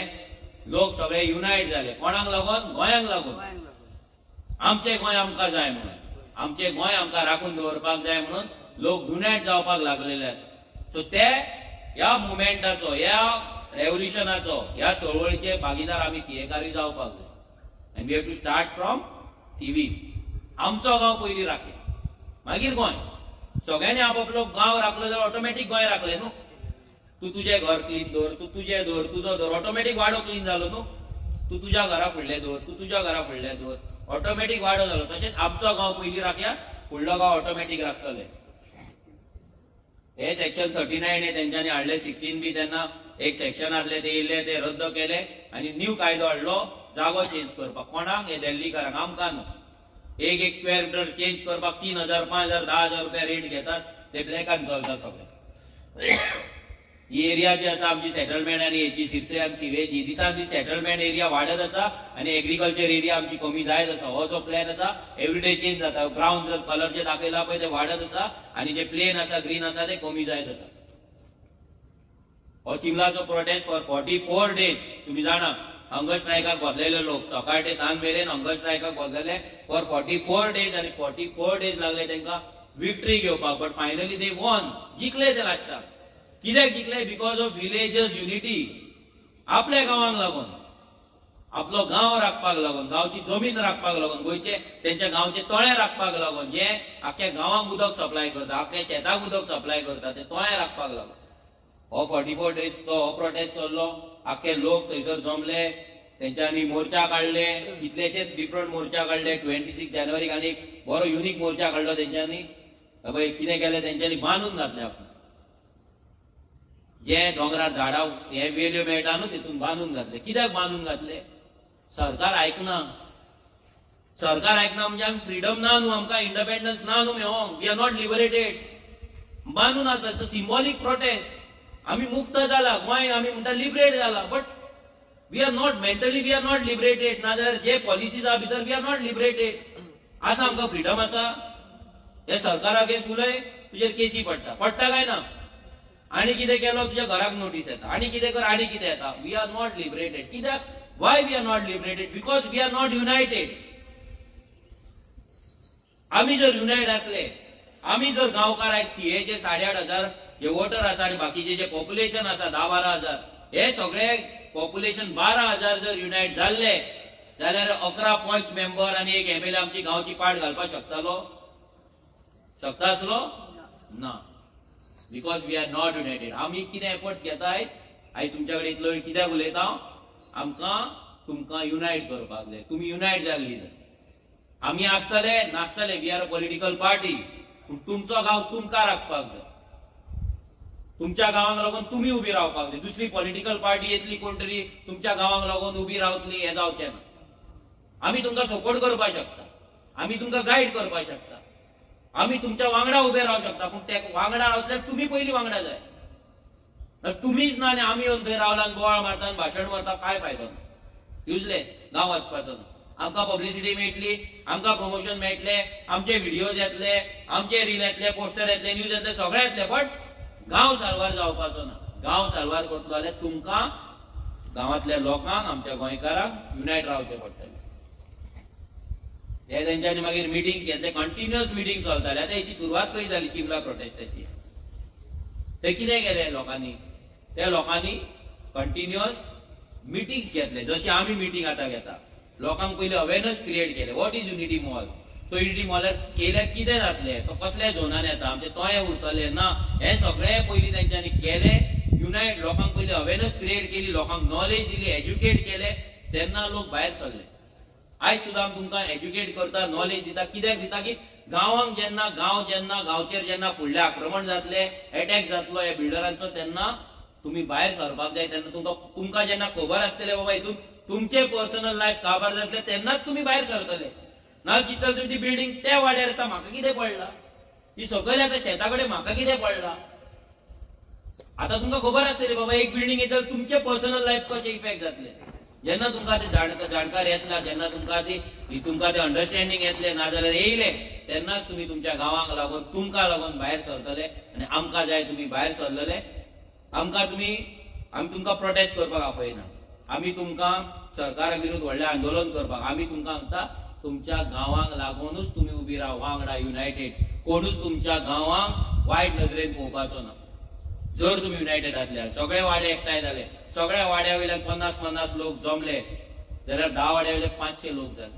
लोक सगळे युनायट जाले. कोणाक लागून? गोंयांक लागून. गोंयांक लागून. आमचें गोंय आमकां जाय म्हणून, आमचें गोंय आमकां राखून दवरपाक जाय म्हणून लोक युनायट जावपाक लागलेले आसा. सो ते ह्या मुवमेंटाचो, ह्या रेव्होल्युशनाचो, ह्या चळवळीचे भागीदार आमी थियेकारी जावपाक जाय आनी we have to start from Thivim. आमचो गांव पयलीं राखया, मागीर गोंय. सगळ्यांनी आपापलो गांव राखलो जाल्यार ऑटोमॅटीक गोंय राखलें न्हू. तूं तुजें घर क्लीन दवर, तूं तुजें दवर, तुजो दवर, ऑटोमॅटीक वाडो क्लीन जालो न्हू. तूं तुज्या घरा फुडलें दवर, तूं तुज्या घरा फुडलें दवर, ऑटोमॅटीक वाडो जालो. तशेंच आमचो गांव पयलीं राखया, फुडलो गांव ऑटोमॅटीक राखतले. हे सेक्शन 39 हे तेंच्यांनी हाडले, 16 बी तेन्ना एक सेक्शन आहले, ते येयले, ते रद्द केले आनी न्यू कायदो हाडलो जागो चेंज करपाक. कोणाक? हे दिल्लीकारांक, आमकां न्हू. एक एक स्क्वेअर मिटर चेंज करपाक 3000, 5000, 10,000 रुपया रेट घेतात ते. ब्लॅकान चलता सगळे. ही एरिया जी आसा आमची सेटलमेंट आनी हेची सिरसे आनी थिवेची, दिसान दीस सेटलमेंट एरिया वाडत आसा आनी एग्रीकल्चर एरिया आमची कमी जायत आसा. हो जो प्लॅन आसा एवरीडे चेंज जाता. ब्रावन जर कलर जे दाखयला पळय ते वाडत आसा आनी जे प्लेन आसा, ग्रीन आसा, ते कमी जायत आसा. हो चिमलाचो प्रोटेस्ट फॉर 44 डेज. तुम्ही जाणा, हंगर स्ट्रायकाक बसलेले लोक सकाळ ते सांज मेरेन हंगर स्ट्रायकाक बसलेले फॉर 44 डेज आनी 44 डेज लागले तांकां विक्ट्री घेवपाक, बट फायनली they von. जिखले ते लास्टाक. कित्याक जिखले? Because of villagers unity. आपल्या गांवांक लागून, आपलो गांव राखपाक लागून, गांवची जमीन राखपाक लागून, गोंयचे तेंच्या गांवचे तळे राखपाक लागून, जे आख्या गांवांक उदक सप्लाय करता, आख्या शेताक उदक सप्लाय करता, ते तळे राखपाक लागून हो 44 डेज तो हो प्रोटेस्ट चल्लो. आख्खे लोक थंयसर जमले, तेंच्यांनी मोर्चा काडले, कितलेशेच डिफरंट मोर्चा काडले. 26 जानेवारीक आनी एक बरो युनीक मोर्चा काडलो तेंच्यांनी. पळय कितें केलें तेंच्यांनी, बांदून घातलें आपण जे दोंगरार झाडां हे वेल्यो मेळटा न्हू, तितून बांदून घातले. कित्याक बांदून घातले? सरकार आयकना. सरकार आयकना म्हणजे आमी फ्रिडम ना न्हू, आमकां इंडिपेंडन्स ना न्हू. मेवोंक we are not liberated. बांदून आसा, सिम्बॉलीक प्रोटेस्ट. आमी मुक्त जाला, गोंय आमी म्हणटा लिबरेट जाला, but we are not mentally, we are not liberated. नाजाल्यार जे पॉलिसीज आहा भितर, we are not liberated. आसा आमकां फ्रिडम आसा? हे सरकारा अगेन्स्ट उलय, तुजेर केसी पडटा. पडटा काय ना? आनी कितें केलो, तुज्या घराक नोटीस येता. आनी कितें कर, आनी कितें येता. We are not liberated. कित्याक? Why we are not liberated? Because we are not united. आमी जर युनायट असले, आमी जर गांवकार आयज थियेचे 8,500 जे वोटर आसा आनी बाकीचे जे पॉप्युलेशन आसा 10-12 हजार, हे सगळे पॉप्युलेशन 12,000 जर युनायट जाल्ले जाल्यार 11 पंच मेंबर आनी एक एमएलए आमची गांवची पाट घालपाक शकतालो? शकता आसलो ना, because we are not united. आमी कितें एफर्ट्स घेता आयज? आयज तुमच्या कडेन इतलो वेळ कित्याक उलयता हांव? आमकां तुमकां युनायट करपाक जाय. तुमी युनायट जाल्ली जाय. आमी आसतले नासतले, we are a political party, पूण तुमचो गांव तुमकां राखपाक जाय. तुमच्या गांवांक लागून तुमी उबी रावपाक जाय. दुसरी पॉलिटिकल पार्टी येतली, कोण तरी तुमच्या गांवांक लागून उबी रावतली, हें जावचें ना. आमी तुमकां सपोर्ट करपाक शकता, आमी तुमकां गायड करपाक शकता. आमी तुमच्या वांगडा उबे रावंक शकता, पूण ते वांगडा रावतले तुमी पयलीं वांगडा जाय. तर तुमीच ना आनी आमी येवन थंय रावला, बोवाळ मारता, भाशण मारता, काय फायदो ना, युजलेस. गांव वचपाचो ना. आमकां पब्लिसिटी मेळटली, आमकां प्रमोशन मेळटले, आमचे व्हिडियोज येतले, आमचे रील येतले, पोस्टर येतले, न्यूज येतले, सगळे येतले, बट गांव साल्वार जावपाचो ना. गांव साल्वार करतलो जाल्यार तुमकां गांवांतल्या लोकांक, आमच्या गोंयकारांक युनायट रावचें पडटलें. ते तेंच्यांनी मागीर मिटिंग्स घेतले, कंटिन्युअस मिटींग चलताले. आतां हेची सुरवात खंय जाली? चिंबला प्रोटेस्टाची. ते कितें केलें लोकांनी? त्या लोकांनी कंटिन्युअस मिटिंग्स घेतले, जशी आमी मिटींग आतां घेता. लोकांक पयलीं अवेरनस क्रिएट केले, what is unity mall, तो युनिटी मॉलार केल्यार कितें जातलें, तो कसल्या झोनान येता, आमचे तोये उरतले ना, हें सगळें पयलीं तेंच्यांनी केलें. युनायट लोकांक पयलीं अवेरनस क्रिएट केली, लोकांक नॉलेज दिली, एज्युकेट केले, तेन्ना लोक भायर सरले. आयज सुद्दां आमी तुमकां एज्युकेट करता, नॉलेज दिता. कित्याक दिता? की गांवांक जेन्ना गांव जेन्ना गांवचेर जेन्ना फुडलें आक्रमण जातलें, एटॅक जातलो ह्या बिल्डरांचो, तेन्ना तुमी भायर सरपाक जाय. तेन्ना तुमकां जेन्ना खबर आसतलें बाबा हितून तुमचें पर्सनल लायफ काबार जातलें, तेन्नाच तुमी भायर सरतले. ना चिंतल तुमची बिल्डींग त्या वाड्यार येता, म्हाका कितें पडला? ही सकयल येता शेता कडेन, म्हाका कितें पडला? आता तुमकां खबर आसतली बाबा एक बिल्डींग येतली, तुमचें पर्सनल लायफ कशें इफेक्ट जातलें. जेन्ना तुमकां ते जाणकार येतला, जेन्ना तुमकां ते अंडरस्टँडींग येतलें, नाजाल्यार येयले, तेन्नाच तुमी तुमच्या गांवांक लागून, तुमकां लागून भायर सरतले. आनी आमकां जाय तुमी भायर सरलेले. आमकां तुमी आमी तुमकां प्रोटेस्ट करपाक आपयना, आमी तुमकां सरकारा विरुद्ध व्हडलें आंदोलन करपाक. आमी तुमकां सांगता, तुमच्या गांवांक लागूनच तुमी उबी राव वांगडा युनायटेड. कोणूच तुमच्या गांवांक वायट नजरेन पळोवपाचो ना जर तुमी युनायटेड आसल्यार. सगळे वाडे एकठांय जाले, सगळ्या वाड्या वयल्यान 50 50 लोक जमले जाल्यार 10 वाड्या वयले 500 लोक जाले.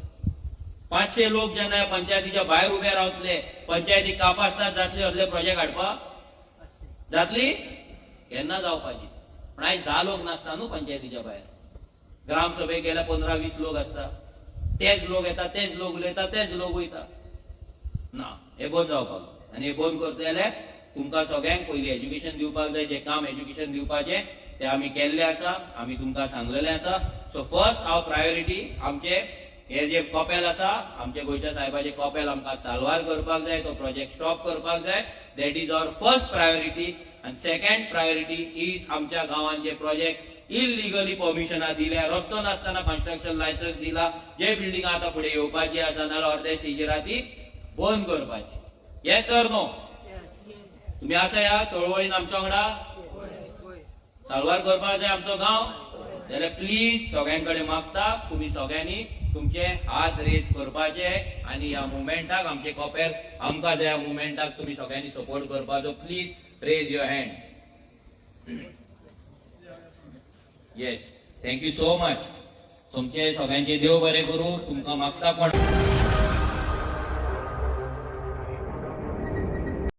500 लोक जेन्ना पंचायतीच्या भायर उबे रावतले, पंचायती कापास्ताद जातली असले प्रोजेक्ट हाडपाक. जातली? केन्ना जावपाची. पण आयज 10 लोक नासता न्हू पंचायतीच्या भायर. ग्रामसभेक गेल्यार 15-20 लोक आसता. तेच लोक येता, तेच लोक उलयता, तेच लोक वयता. ना, हे बंद जावपाक. आनी हे बंद करतले जाल्यार तुमकां सगळ्यांक पयलीं एज्युकेशन दिवपाक जाय. जें काम एज्युकेशन दिवपाचें तें आमी केल्लें आसा, आमी तुमकां सांगलेलें आसा. सो फर्स्ट our priority, आमचे हे जे कपेल आसा, आमचे गोंयच्या साहेबाचे कपेल आमकां साल्वार करपाक जाय, तो प्रोजेक्ट स्टॉप करपाक जाय. That is our first priority. आनी सेकंड प्रायोरिटी is आमच्या गांवांत जे प्रोजेक्ट इलिगली परमिशनां दिल्या, रस्तो नासतना कन्स्ट्रक्शन लायसन्स दिला, जे बिल्डिंग आतां फुडें येवपाची आसा, नाजाल्यार अर्दे स्टेजीर ती बंद करपाची. Yes or no? तुम्ही आसा ह्या चळवळीन आमच्या वांगडा? साल्वार करपाक जाय आमचो गांव जाल्यार प्लीज सगळ्यां कडेन मागता, तुमी सगळ्यांनी तुमचे हात रेज करपाचे आनी ह्या मुवमेंटाक, आमचे कपेल आमकां जाय ह्या मुवमेंटाक तुमी सगळ्यांनी सपोर्ट करपाचो. Please raise your hand. Yes, thank you so much. तुमचे सगळ्यांचे देव बरें करूं. तुमकां मागता कोण